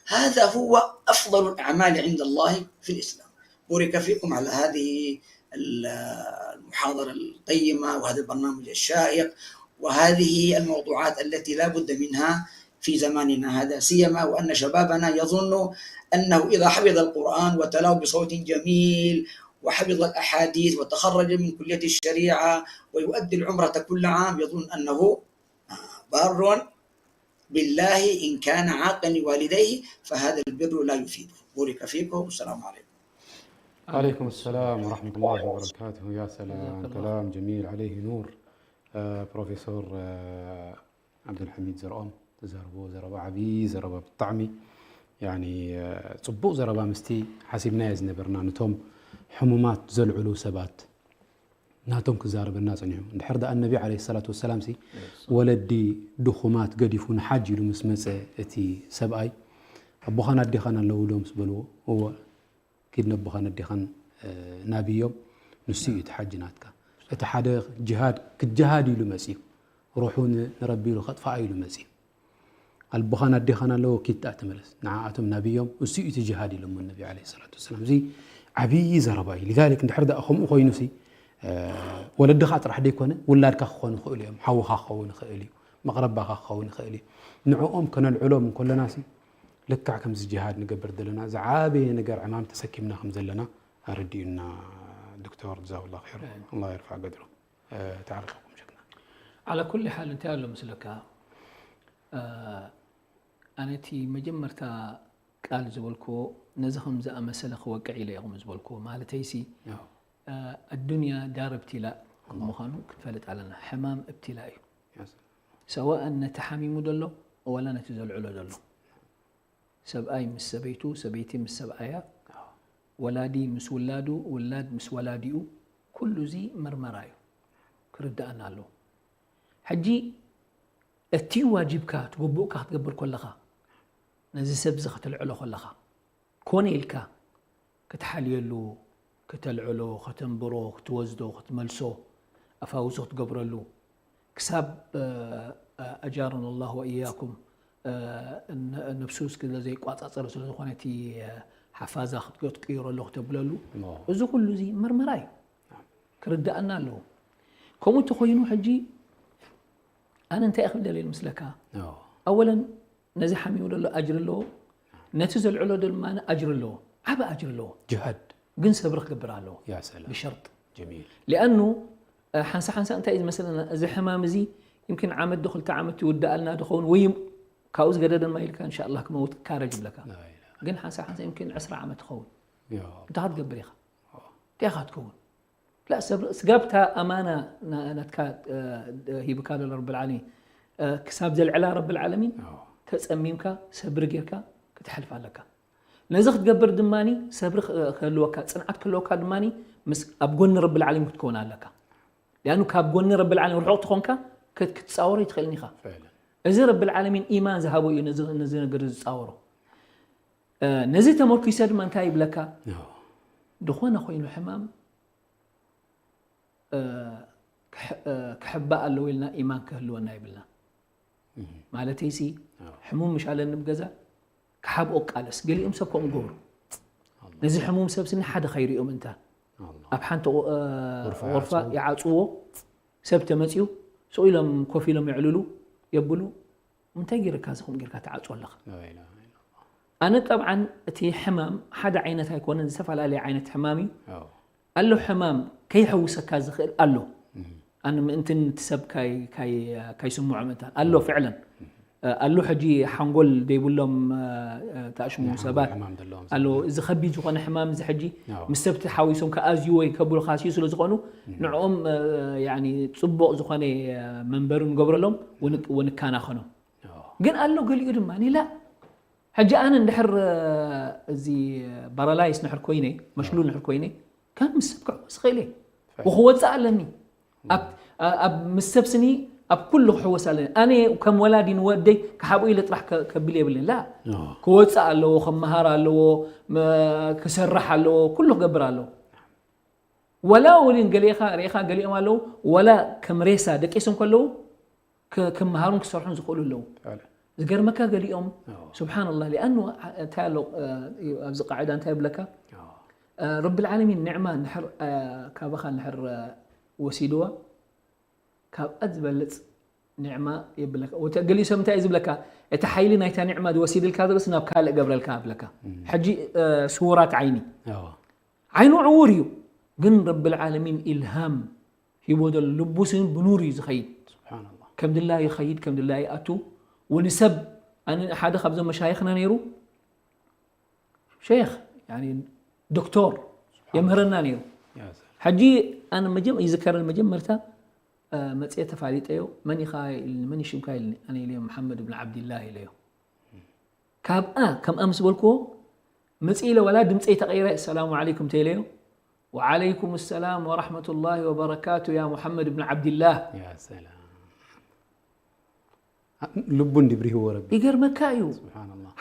هذا هو أفضل الأعمال عند الله في الإسلام. بورك فيكم على هذه المحاضرة القيمة وهذا البرنامج الشائق وهذه الموضوعات التي لا بد منها في زماننا هذا، سيما وأن شبابنا يظن أنه إذا حفظ القرآن وتلاه بصوت جميل وحفظ الأحاديث وتخرج من كلية الشريعة ويؤدي العمرة كل عام، يظن أنه بار بالله إن كان عاقا لوالديه، فهذا البر لا يفيده. بورك فيكم والسلام عليكم. عليكم السلام ورحمة الله وبركاته. يا سلام، جزاك الله. كلام جميل عليه نور. آه، بروفيسور آه، ዓብዱልሓሚድ ዘርኦም ተዛርቦ ዘረባ ዓብዪ ዘረባ ብጣዕሚ ያኒ፣ እ፣ ፅቡቕ ዘረባ ምስቲ ሓሲብናዮ ዝነበርና ነቶም ሕሙማት ዘልዕሉ ሰባት ናቶም ክዛረበና ፀኒሑ። እንድሕር ደኣ ነቢ ዓለይሂ ሰላቱ ወሰላም ሲ ወለዲ ድኹማት ገዲፉ ንሓጅ ኢሉ ምስ መፀ እቲ ሰብኣይ ኣቦኻን ኣዴኻን ኣለዉ ዶ ምስ በልዎ እወ ኪድ ነቦኻን ኣዴኻን ናብዮም ንሱ እዩ እቲ ሓጂ ናትካ። እቲ ሓደ ጅሃድ ክትጅሃድ ኢሉ መፅዩ ሩሑ ንረቢ ኢሉ ከጥፍኣ ኢሉ መፅዩ። ኣቦኻን ኣዴኻን ኣለዎ ኪድ ደኣ ተመለስ ንዓኣቶም ናብዮም እሱ እዩ እቲ ጅሃድ ኢሎሞ ነቢ ዓለይሂ ሰላቱ ወሰላም። እዚ ዓብዪ ዘረባ እዩ። ሊዛሊክ እንድሕር ደኣ ከምኡ ኮይኑ ሲ ወለድኻ ጥራሕ ደይኮነ ውላድካ ክኾኑ ይኽእሉ እዮም። ሓውኻ ክኸውን ይኽእል እዩ። መቕረባኻ ክኸውን ይኽእል እዩ። ንዕኦም ከነልዕሎም እንከለና ሲ ልክዕ ከምዚ ጅሃድ ንገብር ዘለና ዝዓበየ ነገር ዕማም ተሰኪምና ከም ዘለና ኣረዲኡና ዶክተር ጀዛሁላህ ኸይር ኣላህ የርፋዕ ገድሩ። ተዓሊቕኩም ሸክና። ዓላ ኩሊ ሓል እንታይ ኣሎ ምስለካ ኣነ እቲ መጀመርታ ቃል ዝበልክዎ ነዚ ከም ዝኣመሰለ ክወቅዕ ኢለ ኢኹም ዝበልክዎ ማለተይሲ ኣዱንያ ዳር እብትላእ ምዃኑ ክንፈልጥ ኣለና። ሕማም እብትላእ እዩ። ሰዋእን ነቲ ሓሚሙ ዘሎ ወላ ነቲ ዘልዕሎ ዘሎ ሰብኣይ ምስ ሰበይቱ፣ ሰበይቲ ምስ ሰብኣያ፣ ወላዲ ምስ ውላዱ፣ ውላድ ምስ ወላዲኡ፣ ኩሉ እዚ መርመራ እዩ። ክርድኣና ኣለዎ። ሕጂ እቲ ዋጅብካ፣ እቲ ግቡእካ ክትገብር ከለኻ፣ ነዚ ሰብ እዚ ከተልዕሎ ከለኻ፣ ኮነ ኢልካ ክትሓልየሉ፣ ክተልዕሎ፣ ከተንብሮ፣ ክትወስዶ፣ ክትመልሶ፣ ኣፋውሶ ክትገብረሉ፣ ክሳብ ኣጃረና ኣላህ ወእያኩም ነብሱ ስለ ዘይቋፃፀሮ ስለ ዝኾነ እቲ ሓፋዛ ክትቅይረሉ ክተብለሉ እዚ ኩሉ እዚ መርመራ እዩ ክርዳእና ኣለዎ። ከምኡ እንተኮይኑ ሕጂ ኣነ እንታይ ክብል ደልየ መስለካ ኣወለን ነዚ ሓሚሙ ዘሎ ኣጅሪ ኣለዎ ነቲ ዘልዕሎ ድማ ኣጅሪ ኣለዎ ዓበ ኣጅሪ ኣለዎ ጅሃድ ግን ሰብሪ ክገብር ኣለዎ ያ ሰላም ብሸርጥ ጀሚል ሊኣኑ ሓንሳ ሓንሳ እንታይ እዩ ዝመስለና እዚ ሕማም እዚ يمكن ዓመት ዶ ክልተ ዓመት ይውድኣልና ድኸውን ወይ ካብኡ ዝገደደ ድማ ኢልካ እንሻ ኣላህ ክመውት ክካረጅ ይብለካ ግን ሓንሳ ሓንሳ يمكن ዕስራ ዓመት ትኸውን እንታይ ክትገብር ኢኻ እንታይ ኢኻ ትከውን ስጋብታ ኣማና ናትካ ሂብካ ዘሎ ረብል ዓለሚን ክሳብ ዘልዕላ ረብል ዓለሚን ተፀሚምካ ሰብሪ ጌርካ ክትሓልፍ ኣለካ ነዚ ክትገብር ድማ ሰብሪ ክህልወካ ፅንዓት ክህልወካ ድማ ምስ ኣብ ጎኒ ረብል ዓለሚን ክትከውን ኣለካ ሊኣኑ ካብ ጎኒ ረብል ዓለሚን ርሑቕ ትኾንካ ክትፃወሮ ይትኽእልን ኢኻ እዚ ረብል ዓለሚን ኢማን ዝሃቦ እዩ ነዚ ነገር ዝፃወሮ ነዚ ተመርኪሰ ድማ እንታይ ይብለካ ዝኾነ ኮይኑ ሕማም ክሕባእ ኣለዎ ኢልና ኢማን ክህልወና ይብልና ማለተይሲ ሕሙም ምሽ ኣለኒ ብገዛ ክሓብኦ ቃለስ ገሊኦም ሰብ ከምኡ ገብሩ ነዚ ሕሙም ሰብ ስኒ ሓደ ከይሪኦም እንተ ኣብ ሓንቲ ወርፋ ይዓፅዎ ሰብ ተመፅኡ ስቕ ኢሎም ኮፍ ኢሎም የዕልሉ የብሉ እንታይ ጌርካ እዚ ከምኡ ጌርካ ትዓፅዎ ኣለኻ ኣነ ጠብዓን እቲ ሕማም ሓደ ዓይነት ኣይኮነን ዝተፈላለየ ዓይነት ሕማም እዩ ኣሎ ሕማም ከይሐውሰካ ዝኽእል ኣሎ ኣነ ምእንትን እቲ ሰብ ካይስምዖ ምእንታን ኣሎ ፍዕለን ኣሉ ሕጂ ሓንጎል ዘይብሎም ተኣሽሙ ሰባት ኣለዉ። እዚ ከቢድ ዝኾነ ሕማም እዚ ሕጂ ምስ ሰብ ተሓዊሶም ክኣዝይዎ ከብሉ ካስዩ ስለ ዝኾኑ ንዕኦም ጽቡቕ ዝኾነ መንበሪ ንገብረሎም ወንከናኸኖም። ግን ኣሎ ገሊኡ ድማ ላ ሕጂ ኣነ እንድሕር እዚ ባራላይስ ንሕር ኮይነ መሽሉል ንሕር ኮይነ ከም ምስ ሰብ ክሕወስ ይኽእል እየ ወክወፅእ ኣለኒ ኣብ ምስ ሰብ ስኒ ኣብ ኩሉ ክሕወስ ኣለኒ። ኣነ ከም ወላዲ ንወደይ ክሓብኡ ኢለ ጥራሕ ከብል የብልን ላ ክወፅእ ኣለዎ፣ ክመሃር ኣለዎ፣ ክሰርሕ ኣለዎ፣ ኩሉ ክገብር ኣለዎ። ወላ እውን ገሊኻ ርኢኻ ገሊኦም ኣለዉ ወላ ከም ሬሳ ደቂሶም ከለዉ ክመሃሩን ክሰርሑን ዝኽእሉ ኣለዉ። ዝገርመካ ገሊኦም ስብሓንላህ ሊኣኑ እንታይ ኣሎ ኣብዚ ቃዕዳ እንታይ ይብለካ? ረቢ ልዓለሚን ኒዕማ ንሕር ካባኻ ንሕር ወሲድዋ ካብኣ ዝበልፅ ኒዕማ የብለካ። ገሊኡ ሰብ እንታይ እዩ ዝብለካ? እቲ ሓይሊ ናይታ ኒዕማ ዝወሲድልካ ዝርስ ናብ ካልእ ገብረልካ ብለካ። ሕጂ ስውራት ዓይኒ ዓይኑ ዕውር እዩ ግን ረቢ ልዓለሚን ኢልሃም ሂቦ ዘሎ ልቡ ስን ብኑር እዩ ዝኸይድ። ከም ድላዩ ይኸይድ ከም ድላዩ ይኣቱ። ወንሰብ ኣነ ሓደ ካብዞም መሻይኽና ነይሩ ሸይኽ ዶክቶር የምህረና ነይሩ። ሕጂ ኣነ መጀም ይዝከረን መጀመርታ መፅየ ተፋሊጠዮ መን ኢኻ ኢልኒ መን ሽምካ ኢልኒ ኣነ ኢለዮ መሓመድ ብን ዓብድላህ ኢለዮ። ካብኣ ከምኣ ምስ በልክዎ መፅእ ኢለ ዋላ ድምፀይ ተቐይረ ሰላሙ ዓለይኩም ተይለዮ ወዓለይኩም ሰላም ወራሕመቱላሂ ወበረካቱ ያ ሙሐመድ ብን ዓብድላህ። ልቡ እንዲብሪህዎ ረቢ ይገርመካ እዩ።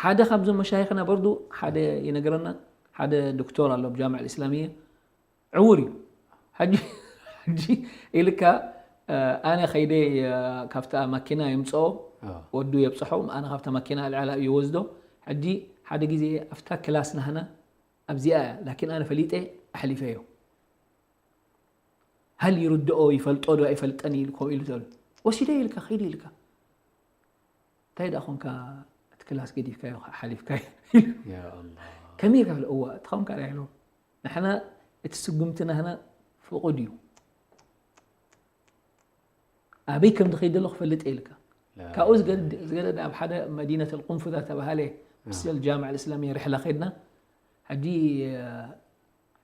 ሓደ ካብዞም መሻይኽና በርዱ ሓደ ይነግረና ሓደ ዶክቶር ኣሎ ብጃምዕ ልእስላሚያ ዕውር እዩ። ሕጂ ኢልካ ኣነ ከይደ ካብታ ማኪና የምፅኦ ወዱ የብፅሖ ኣነ ካብታ ማኪና ኣልዕላ ይወስዶ። ሕጂ ሓደ ግዜ ኣብታ ክላስ ናህና ኣብዚኣ እያ ላኪን ኣነ ፈሊጠ ኣሕሊፈዮ። ሃል ይርድኦ ይፈልጦ ዶ ኣይፈልጠን ኢሉ ከምኡ ኢሉ ዘሎ ወሲደ ኢልካ ከይዲ ኢልካ እንታይ ደኣ ኮንካ እቲ ክላስ ገዲፍካዮ ሓሊፍካዮ ከመይ ኢልካ እዋ እቲ ከምካ ዳይሎ ንሕና እቲ ስጉምቲ ናህና ፍቑድ እዩ ኣበይ ከም ዝኸይድ ዘሎ ክፈልጥ ኢልካ ካብኡ ዝገደደ ኣብ ሓደ መዲነት ኣልቁንፉዛ ተባሃለ ምስል ጃምዕ ልእስላሚያ ርሕላ ከይድና ሕጂ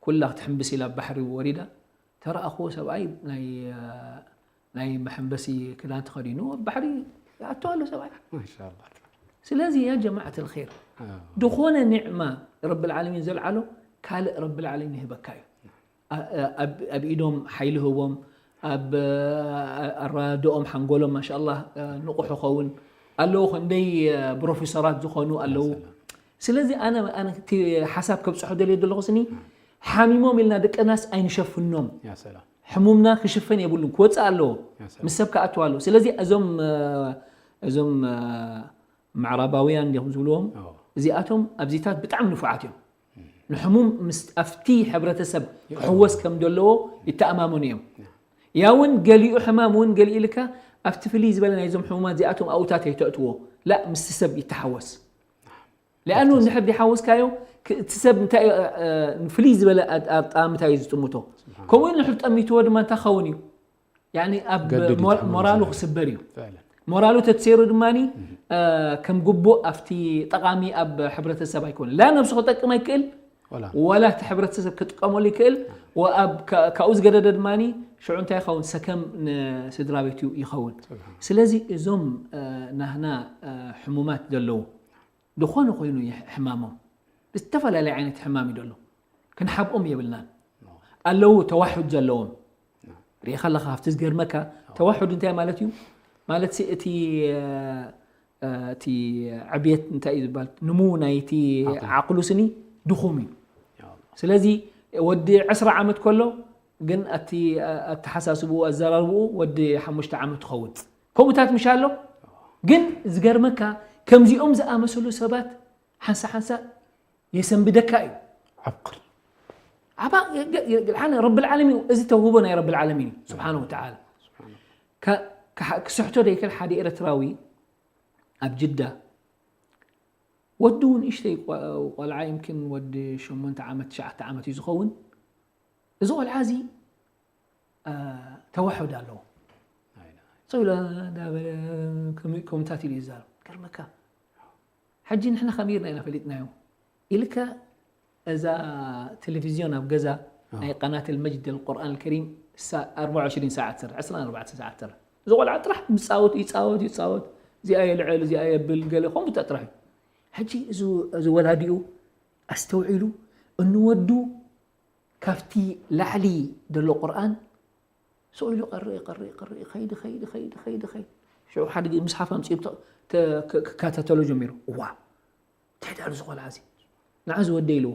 ኩላ ክትሕምብስ ኢላ ባሕሪ ወሪዳ ተረኣኽዎ ሰብኣይ ናይ ናይ መሐንበሲ ክዳን ተኸዲኑ ኣብ ባሕሪ ኣቶ ኣሎ ሰብኣይ ስለዚ ያ ጀማዓት ልር ዝኾነ ኒዕማ ረብ ልዓለሚን ዘልዓሎ ካልእ ረብ ልዓለሚን ይህበካ እዩ ኣብ ኢዶም ሓይሊ ህቦም ኣብ ኣራድኦም ሓንጎሎም ማሻ ኣላህ ንቑሕ ኸውን ኣለዉ ክንደይ ፕሮፌሰራት ዝኾኑ ኣለዉ ስለዚ ኣነ ሓሳብ ከብፅሖ ደልየ ዘለኹ ስኒ ሓሚሞም ኢልና ደቀናስ ኣይንሸፍኖም ሕሙምና ክሽፈን የብሉን ክወፅእ ኣለዎ ምስ ሰብ ክኣትዋ ኣለዎ ስለዚ እዞም እዞም ምዕራባውያን ዲኹም ዝብልዎም እዚኣቶም ኣብዚታት ብጣዕሚ ንፉዓት እዮም ንሕሙም ምስ ኣብቲ ሕብረተሰብ ክሕወስ ከም ዘለዎ ይተኣማመኑ እዮም ያ እውን ገሊኡ ሕማም እውን ገሊኡ ኢልካ ኣብቲ ፍልይ ዝበለ ናይዞም ሕሙማት እዚኣቶም ኣውታት ኣይተእትዎ ላ ምስቲ ሰብ ይተሓወስ ሊኣኑ እንድሕር ዲሓወስካዮ እቲ ሰብ እንታይ ፍልይ ዝበለ ኣጣምታ እዩ ዝጥምቶ ከምኡ ኢሉ ንሕር ጠሚትዎ ድማ እንታይ ኸውን እዩ ኣብ ሞራሉ ክስበር እዩ ሞራሉ ተትሰይሩ ድማ ከም ግቡእ ኣብቲ ጠቃሚ ኣብ ሕብረተሰብ ኣይኮነ ላ ነብሱ ክጠቅም ኣይክእል ወላ እቲ ሕብረተሰብ ክጥቀመሉ ይክእል ካብኡ ዝገደደ ድማ ሽዑ እንታይ ይኸውን ሰከም ንስድራ ቤት ይኸውን ስለዚ እዞም ናህና ሕሙማት ዘለዉ ዝኾነ ኮይኑ ሕማሞም ዝተፈላለየ ዓይነት ሕማም እዩ ዘሎ ክንሓብኦም የብልናን ኣለዉ ተዋሑድ ዘለዎም ርኢኻ ኣለኻ ኣብቲ ዝገርመካ ተዋሑድ እንታይ ማለት እዩ ማለት እቲ እቲ ዕብየት እንታይ እዩ ዝበሃል ንሙ ናይቲ ዓቅሉ ስኒ ድኹም እዩ ስለዚ ወዲ ዕስራ ዓመት ከሎ ግን እቲ ኣተሓሳስብኡ ኣዘራርብኡ ወዲ ሓሙሽተ ዓመት ትኸውን ከምኡታት ምሽ ኣሎ ግን ዝገርመካ ከምዚኦም ዝኣመሰሉ ሰባት ሓንሳ ሓንሳ የሰንብደካ እዩ ዓብቅር ዓባ ረቢ ልዓለሚን እዩ እዚ ተውህቦ ናይ ረቢ ልዓለሚን እዩ ስብሓን ወተዓላ ክስሕቶ ደይክል ሓደ ኤርትራዊ ኣብ ጅዳ ወዲ እውን እሽተይ ቆልዓ ይምክን ወዲ ሸሞንተ ዓመት ትሽዓተ ዓመት እዩ ዝኸውን እዚ ቆልዓ እዚ ተዋሑድ ኣለዎ ሰው ኢሎ እንዳበለ ከምታት ኢሉ ይዛረብ መካ። ሕጂ ንሕና ከመይ ኢልና ኢና ፈሊጥናዮ ኢልካ፣ እዛ ቴሌቪዝዮን ኣብ ገዛ ናይ ቀናት ልመጅድ ልቁርኣን ልከሪም ኣርባዓ ወዕሽሪን ሰዓት ትሰርሕ፣ ዕስራን ኣርባዕተን ሰዓት ትሰርሕ። እዚ ቆልዓ ጥራሕ ምፃወት ይፃወት ይፃወት፣ እዚኣ የልዕል እዚኣ የብል ገለ ከምኡ ጥራሕ እዩ። ሕጂ እዚ ወላዲኡ ኣስተውዒሉ እንወዱ ካብቲ ላዕሊ ዘሎ ቁርኣን ስቕ ኢሉ ይቐርእ ይቐርእ ይቐርእ ይኸይድ ይኸይድ ይኸይድ ይኸይድ ይኸይድ። ሽዑ ሓደ ግዜ ምስሓፍ ኣምፅኡ ክከታተሎ ጀሚሩ። እዋ እንታይ ዳሉ እዚ ቆልዓ እዚ ንዓ ዝወደ ኢልዎ።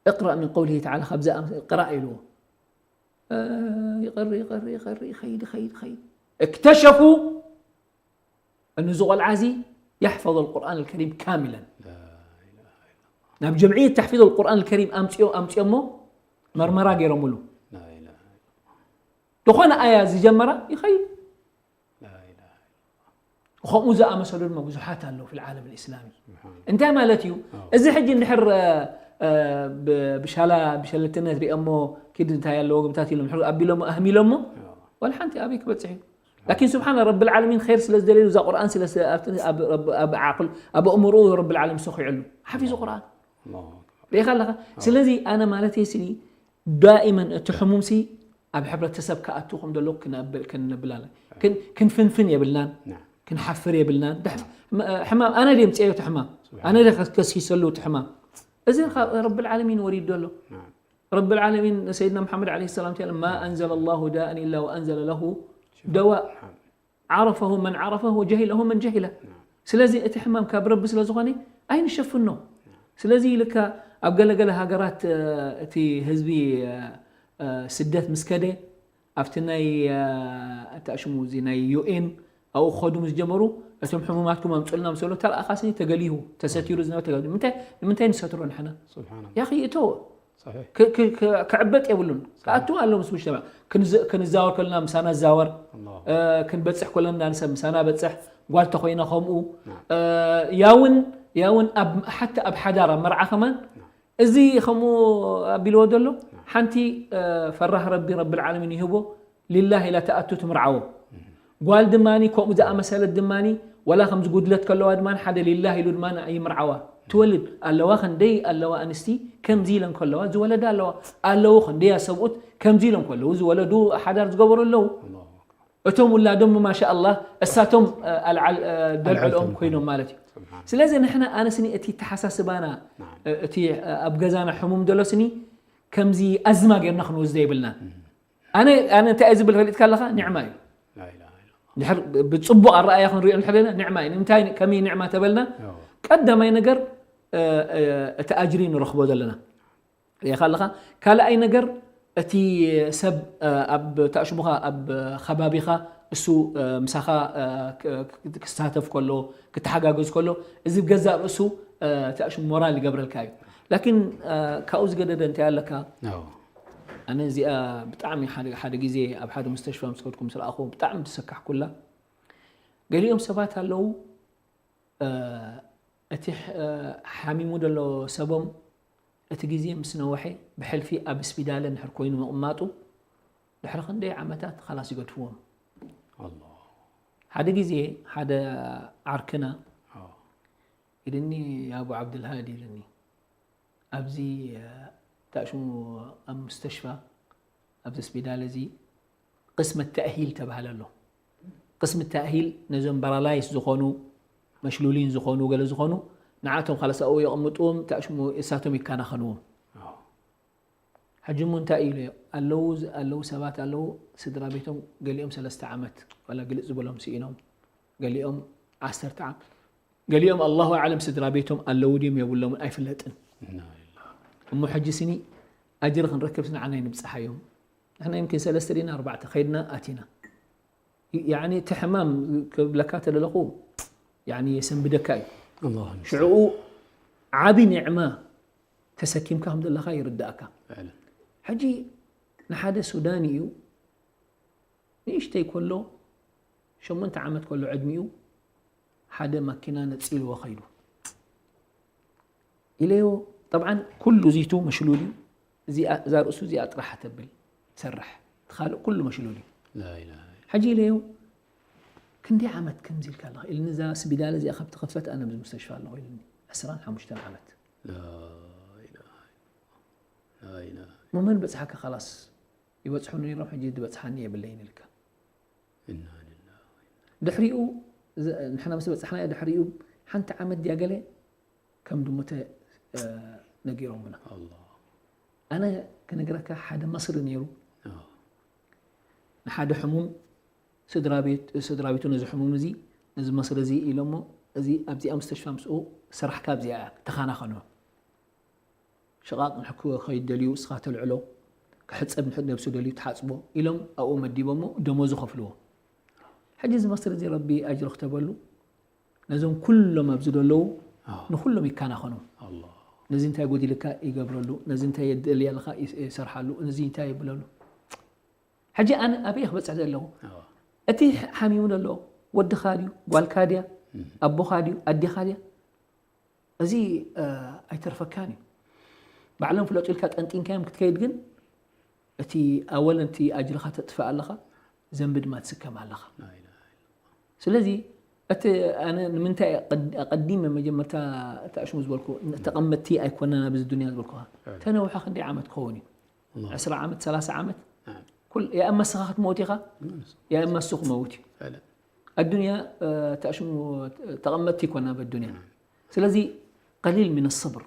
اقرأ من قوله تعالى ካብዚ ቅራእ ኢልዎ። ይቐርእ ይቐርእ ይቐርእ ይኸይድ ይኸይድ ይኸይድ። اكتشفوا እነዚ ቆልዓ እዚ يحفظ القرآن الكريم كاملا ናብ ጀምዕየት ተሕፊዝ القرآن الكريم ኣምፅኦ ኣምፅኦሞ መርመራ ገይሮምሉ ዝኾነ ኣያ ዝጀመራ ይኸይድ። ከምኡ ዝኣመሰሉ ድማ ብዙሓት ኣለዉ في العالم الإسلامي። እንታይ ማለት እዩ? እዚ ሕጂ እንድሕር ብሻላ ብሸለልትነት ሪኦሞ ኪድ እንታይ ኣለዎ ግብታት ኢሎም ሕር ኣቢሎሞ ኣህሚሎሞ ወላ ሓንቲ ኣበይ ክበፅሕ እዩ? ላኪን ስብሓን ረብል ዓለሚን ኸይር ስለ ዝደለዩ እዛ ቁርኣን ስለ ኣብ ዓቅል ኣብ ኣእምርኡ ረብል ዓለሚን ሰኺዑሉ ሓፊዙ ቁርኣን ሪኢኻ ኣለኻ። ስለዚ ኣነ ማለት ስኒ ዳኢመን እቲ ሕሙምሲ ኣብ ሕብረተሰብ ክኣቱ ከም ዘሎ ክንብል ኣለና። ክንፍንፍን የብልናን፣ ክንሓፍር የብልናን። ሕማም ኣነ ድየ ምፅኤዮ እቲ ሕማም፣ ኣነ ድየ ከስኪሰሉ እቲ ሕማም። እዚ ረብል ዓለሚን ወሪዱ ኣሎ። ረብል ዓለሚን ሰይድና መሓመድ ዓለይሂ ሰላም ማ ኣንዘለ ላሁ ዳእን ኢላ ወኣንዘለ ለሁ ደዋእ ዓረፈሁ መን ዓረፈ ወጀሂለሁ መን ጀሂለ። ስለዚ እቲ ሕማም ካብ ረቢ ስለ ዝኾነ ኣይንሸፍኖ። ስለዚ ኢልካ ኣብ ገለገለ ሃገራት እቲ ህዝቢ ስደት ምስ ከደ ኣብቲ ናይ እንታይ ሽሙ እዚ ናይ ዩኤን ኣብኡ ክኸዱ ምስ ጀመሩ እቶም ሕሙማትኩም ኣምፁልና ምስ በሉ ተለኣኻስኒ ተገሊሁ ተሰቲሩ ዝነበረ ተገሊሁ ንምንታይ ንምንታይ ንሰትሮ ንሕና ስብሓን ያኺ እቶ ክዕበጥ የብሉን። ክኣቱ ኣሎ ምስ ሙጅተማዕ ክንዛወር ከለና ምሳና ዛወር፣ ክንበፅሕ ከለና ንሰብ ምሳና በፅሕ፣ ጓል ተኮይና ከምኡ። ያውን ያውን ሓታ ኣብ ሓዳር ኣብ መርዓ ከማን እዚ ከምኡ ኣቢልዎ ዘሎ ሓንቲ ፈራህ ረቢ ረብል ዓለሚን ይህቦ ሊላህ ኢላ ተኣቱ ትምርዓዎ። ጓል ድማኒ ከምኡ ዝኣመሰለት ድማኒ ወላ ከምዚ ጉድለት ከለዋ ድማ ሓደ ሊላህ ኢሉ ድማ ይምርዓዋ። ትወልድ ኣለዋ፣ ክንደይ ኣለዋ ኣንስቲ ከምዚ ኢለን ከለዋ ዝወለዳ ኣለዋ። ኣለዉ ክንደይ ሰብኡት ከምዚ ኢሎም ከለዉ ዝወለዱ ሓዳር ዝገበሩ ኣለዉ። እቶም ውላዶም ማሻ ኣላህ እሳቶም ኣልዓል ደልዕልኦም ኮይኖም ማለት እዩ። ስለዚ ንሕና ኣነስኒ እቲ ተሓሳስባና እቲ ኣብ ገዛና ሕሙም ዘሎ ስኒ ከምዚ ኣዝማ ጌርና ክንወስዶ የብልናን። ኣነ ኣነ እንታይ እየ ዝብል ፈሊጥካ ኣለኻ? ኒዕማ እዩ። ድሕር ብፅቡቕ ኣረኣያ ክንሪኦ እንድሕር ኒዕማ እዩ። ንምንታይ ከመይ ኒዕማ ተበልና? ቀዳማይ ነገር እቲ ኣጅሪ ንረኽቦ ዘለና ሪኢኻ ኣለኻ። ካልኣይ ነገር እቲ ሰብ ኣብ ታሽሙኻ ኣብ ከባቢኻ እሱ ምሳኻ ክሳተፍ ከሎ ክተሓጋገዝ ከሎ እዚ ገዛእ ርእሱ ታሽሙ ሞራል ይገብረልካ እዩ። ላኪን ካብኡ ዝገደደ እንታይ ኣለካ? ኣነ እዚኣ ብጣዕሚ ሓደ ግዜ ኣብ ሓደ ሙስተሽፋ ምስ ከድኩ ምስ ረኣኹ ብጣዕሚ ተሰካሕኩላ። ገሊኦም ሰባት ኣለዉ እቲ ሓሚሙ ዘሎ ሰቦም እቲ ግዜ ምስ ነወሐ ብሕልፊ ኣብ ስፒዳለ እንድሕር ኮይኑ ምቕማጡ ድሕሪ ክንደይ ዓመታት ኻላስ ይገድፍዎም። ሓደ ግዜ ሓደ ዓርክና ኢልኒ ኣቡ ዓብድልሃዲ ኢልኒ ኣብዚ ታሽሙ ኣብ ሙስተሽፋ ኣብዚ ስፒዳል እዚ ቅስም ተእሂል ተባህለ ኣሎ። ቅስም ተእሂል ነዞም ባራላይስ ዝኾኑ መሽሉሊን ዝኾኑ ገለ ዝኾኑ ንዓቶም ካለሳኡ የቕምጥዎም ታሽሙ እሳቶም ይከናኸንዎም። ሕጂ እሞ እንታይ ኢሉ ኣለዉ ኣለዉ ሰባት ኣለዉ ስድራ ቤቶም ገሊኦም ሰለስተ ዓመት ዋላ ግልፅ ዝበሎም ስኢኖም ገሊኦም ዓሰርተ ዓመት ገሊኦም ኣላሁ ኣዕለም ስድራ ቤቶም ኣለዉ ድዮም የብሎምን ኣይፍለጥን። እሞ ሕጂ ስኒ ኣጅሪ ክንረክብ ንዓና ይንብፅሓዮም። ንሕና ይምኪን ሰለስተ ዲና ኣርባዕተ ከይድና ኣቲና። ያኒ እቲ ሕማም ክብለካ ተለለኹ ያኒ የሰንብደካ እዩ። ሽዕኡ ዓቢ ኒዕማ ተሰኪምካ ከም ዘለኻ ይርዳእካ። ሕጂ ንሓደ ሱዳኒ እዩ ንእሽተይ ከሎ ሸሞንተ ዓመት ከሎ ዕድሚኡ ሓደ ማኪና ነፂልዎ ከይዱ ኢለዮ። ጠብዓን ኩሉ እዚቱ መሽሉል እዩ። እዛ ርእሱ እዚኣ ጥራሕ ተብል ትሰርሕ እቲ ካልእ ኩሉ መሽሉል እዩ። ሕጂ ኢለዮ ክንደይ ዓመት ከምዚ ኢልካ ኣለኻ ኢልኒ፣ እዛ ስቢዳለ እዚኣ ካብ ተኸፈት ኣነ ኣብዚ ሙስተሽፋ ኣለኹ ኢልኒ። ዕስራን ሓሙሽተን ዓመት። ላኢላሃ ኢላላህ። መመን በጽሓካ ካላስ ይበጽሑኒ ነይሮም፣ ሕጂ ዝበጽሓኒ የብለይን ኢልካ። ኢና ሊላሂ ድሕሪኡ ንሕና ምስ በጻሕናዮ ድሕሪኡ ሓንቲ ዓመት ድያ ገለ ከም ድሞተ ነጊሮምና። ኣነ ክነግረካ ሓደ መስሪ ነይሩ። ንሓደ ሕሙም ስድራ ቤቱ ነዚ ሕሙም እዚ ነዚ መስሪ እዚ ኢሎሞ፣ እዚ ኣብዚኣ ሙስተሽፋ ምስኡ ስራሕካ ኣብዚኣ እያ ተኻናኸኖ። ሽቓቕ ንሕክወ ከይደልዩ እስኻ ተልዕሎ፣ ክሕጸብ ንሕድ ነብሱ ደልዩ ትሓጽቦ ኢሎም ኣብኡ መዲቦሞ ደሞዙ ከፍልዎ። ሕጂ እዚ መስሪ እዚ ረቢ ኣጅሪ ክተበሉ ነዞም ኩሎም ኣብዚ ዘለዉ ንኩሎም ይከናኸኖም። ነዚ እንታይ ጎዲልካ ይገብረሉ፣ ነዚ እንታይ የደልየልካ ይሰርሓሉ፣ ነዚ እንታይ ይብለሉ። ሕጂ ኣነ ኣበይ ክበፅሕ ዘለኹ? እቲ ሓሚሙ ዘሎ ወድኻ ድዩ፣ ጓልካ ድያ፣ ኣቦኻ ድዩ፣ ኣዴኻ ድያ? እዚ ኣይተርፈካን እዩ። ባዕሎም ፍለጡ ኢልካ ጠንጢንካዮም ክትከይድ ግን እቲ ኣወለን እቲ ኣጅርኻ ተጥፍእ ኣለኻ፣ ዘንቢ ድማ ትስከም ኣለኻ። ስለዚ እቲ ኣነ ንምንታይ ኣቐዲመ መጀመርታ እቲ ኣሽሙ ዝበልኩ ተቐመጥቲ ኣይኮነን ኣብዚ ዱንያ ዝበልኩኻ። ተነውሐ ክንደይ ዓመት ክኸውን እዩ? ዕስራ ዓመት፣ ሰላሳ ዓመት። ኩል ያ እማ እስኻ ክትመውት ኢኻ፣ ያ እማ እሱ ክመውት እዩ። ኣዱንያ ተሽሙ ተቐመጥቲ ይኮና በዱንያ። ስለዚ ቀሊል ሚን ሰብር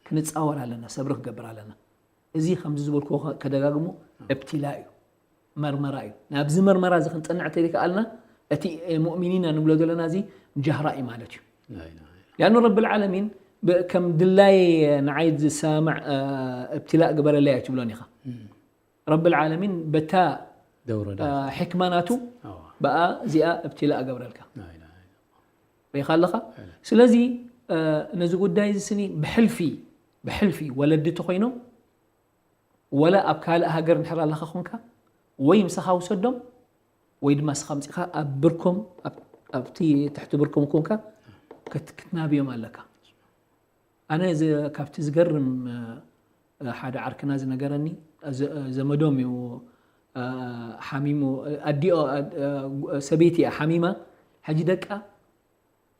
ክንፃወር ኣለና፣ ሰብሪ ክገብር ኣለና። እዚ ከምዚ ዝበልኩ ከደጋግሞ እብትላ እዩ፣ መርመራ እዩ። ናብዚ መርመራ እዚ ክንፀንዕ ተይከኣልና እቲ ሙእሚኒና ንብሎ ዘለና እዚ ጃህራ እዩ ማለት እዩ። ሊኣኑ ረብል ዓለሚን ከም ድላይ ንዓይ ዝሰማዕ እብትላእ ግበረለይ ኣይትብሎን ኢኻ። ረብል ዓለሚን በታ ሕክማ ናቱ ብኣ እዚኣ እብትላእ ገብረልካ ሪኢኻ ኣለኻ። ስለዚ ነዚ ጉዳይ እዚ ስኒ ብሕልፊ ብሕልፊ ወለዲ ተኮይኖም ወላ ኣብ ካልእ ሃገር እንድሕር ኣለኻ ኮንካ ወይ ምሳኻ ውሰዶም ወይ ድማ ንስኻ ኣምፂእኻ ኣብ ብርኮም ኣብቲ ትሕቲ ብርኮም ኮንካ ክትናብዮም ኣለካ። ኣነ ካብቲ ዝገርም ሓደ ዓርክና ዝነገረኒ ዘመዶም እዩ ሓሚሙ ኣዲኦ ሰበይቲ እያ ሓሚማ ሕጂ ደቃ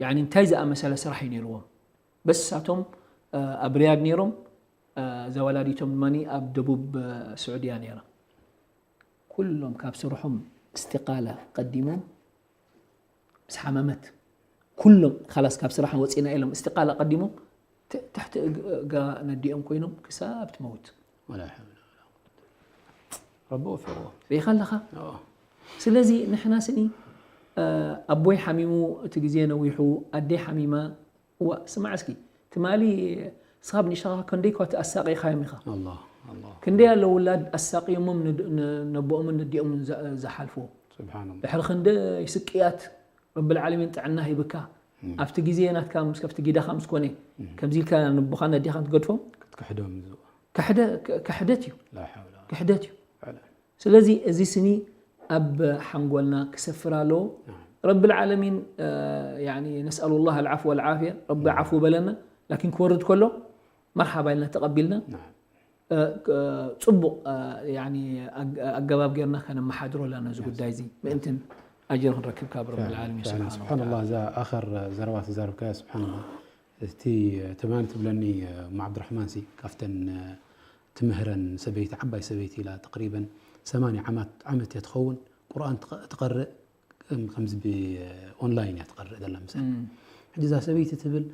ያኒ እንታይ ዝኣመሰለ ስራሕ እዩ ነይርዎም። በስ እሳቶም ኣብ ሪያድ ነይሮም፣ እዛ ወላዲቶም ድማ ኣብ ደቡብ ስዑድያ ነይራ። ኩሎም ካብ ስርሖም እስቲቃላ ቀዲሞም ምስ ሓመመት ኩሎም ካላስ ካብ ስራሕ ወፂና ኢሎም እስቲቃላ ቀዲሞም ትሕቲ እጋ ነዲኦም ኮይኖም ክሳብ ትመውት። ረቢ ወፊቕዎ። ሪኢኻ ኣለኻ። ስለዚ ንሕና ስኒ ኣቦይ ሓሚሙ እቲ ግዜ ነዊሑ ኣደይ ሓሚማ እዋ ስማዕ እስኪ ትማሊ ስኻብ ንሻኻ ክንደይ ኳ ኣሳቂኻዮም ኢኻ። ክንደይ ኣለዉ ውላድ ኣሳቂዮሞም ነቦኦምን ነዲኦምን ዝሓልፉ ድሕሪ ክንደይ ስቅያት ረብል ዓለሚን ጥዕና ሂብካ ኣብቲ ግዜ ናትካ ምስ ከፍቲ ጊዳኻ ምስ ኮነ ከምዚ ኢልካ ንቦኻን ኣዴኻን ትገድፎም ክትክሕዶም ክሕደት እዩ። ክሕደት እዩ። ስለዚ እዚ ስኒ ኣብ ሓንጎልና ክሰፍር ኣለዎ። ረብል ዓለሚን ነስኣሉ ላህ ኣልዓፍ ወልዓፍያ ረቢ ዓፉ በለና። ላኪን ክወርድ ከሎ መርሓባ ኢልና ተቐቢልና ጽቡቕ ኣገባብ ጌርና ከነመሓድሮ ኣለና እዚ ጉዳይ እዚ ምእንትን ኣጅር ክንረክብ ካብ ረብል ዓለሚን ስብሓን ስብሓንላ። እዛ ኣኸር ዘረባ ተዛረብካያ ስብሓንላ እቲ ተማን ትብለኒ እማ ዓብድራሕማን ሲ ካብተን ትምህረን ሰበይቲ ዓባይ ሰበይቲ ኢላ ተቅሪበን ሰማንያ ዓመት ዓመት እያ ትኸውን ቁርኣን ትቀርእ ከምዚ ብኦንላይን እያ ትቀርእ ዘላ ምሳይ ሕጂ እዛ ሰበይቲ ትብል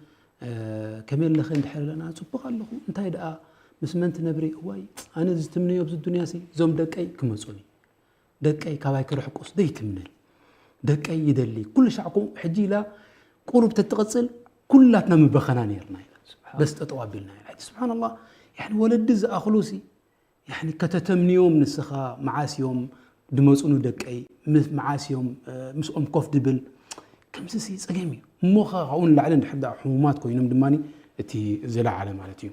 ከመይ ኣለኺ እንድሕር ኣለና ፅቡቅ ኣለኹ እንታይ ደኣ ምስ መን ትነብሪ እዋይ ኣነ ዝትምነዮ ኣብዚ ዱንያ ሲ እዞም ደቀይ ክመፁኒ ደቀይ ካባይ ክርሕቁስ ዘይትምነል ደቀይ ይደሊ ኩሉ ሻዕ ከምኡ ሕጂ ኢላ ቁሩብ ተትቕፅል ኩላትና ምበኸና ነርና ኢላ በስ ጠጠው ኣቢልና ኢላ ሕጂ ስብሓንላ ያኒ ወለዲ ዝኣኽሉ ሲ ያኒ ከተተምንዮም ንስኻ መዓስ እዮም ድመፁኑ ደቀይ መዓስ እዮም ምስኦም ኮፍ ድብል ከምዚ ሲ ፀገም እዩ እሞ ካብኡ ንላዕሊ እንድሕር ሕሙማት ኮይኖም ድማ እቲ ዝለዓለ ማለት እዩ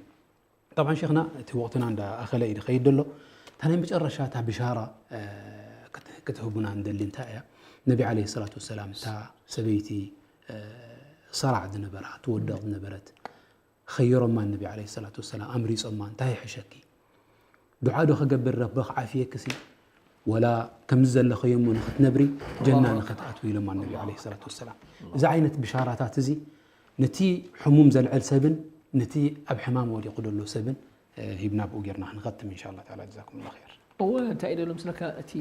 ጠብዓን ሸኽና እቲ ወቕትና እንዳ ኣኸለ እዩ ድኸይድ ደሎ እታ ናይ መጨረሻ እታ ብሻራ ክትህቡና እንደሊ እንታይ እያ ነቢ ዓለ ሰላት ወሰላም እታ ሰበይቲ ሰራዕ ዝነበራ ትወደቕ ዝነበረት ኸይሮማ ነቢ ዓለ ሰላት ወሰላም ኣምሪጾማ እንታይ ይሕሸኪ ዱዓ ዶ ክገብር ረቢ ክዓፍየኪ ሲ ወላ ከምዚ ዘለኸዮ እሞ ንኽትነብሪ ጀና ንኽትኣትዊ ኢሎም ኣነቢ ዓለይሂ ሰላቱ ወሰላም። እዚ ዓይነት ብሻራታት እዚ ነቲ ሕሙም ዘልዕል ሰብን ነቲ ኣብ ሕማም ወዲቑ ዘሎ ሰብን ሂብና ብኡ ጌርና ክንኸትም ኢንሻ ኣላህ ተዓላ። ጀዛኩም ላ ኸይር። እወ እንታይ ኢለ ምስለካ እቲ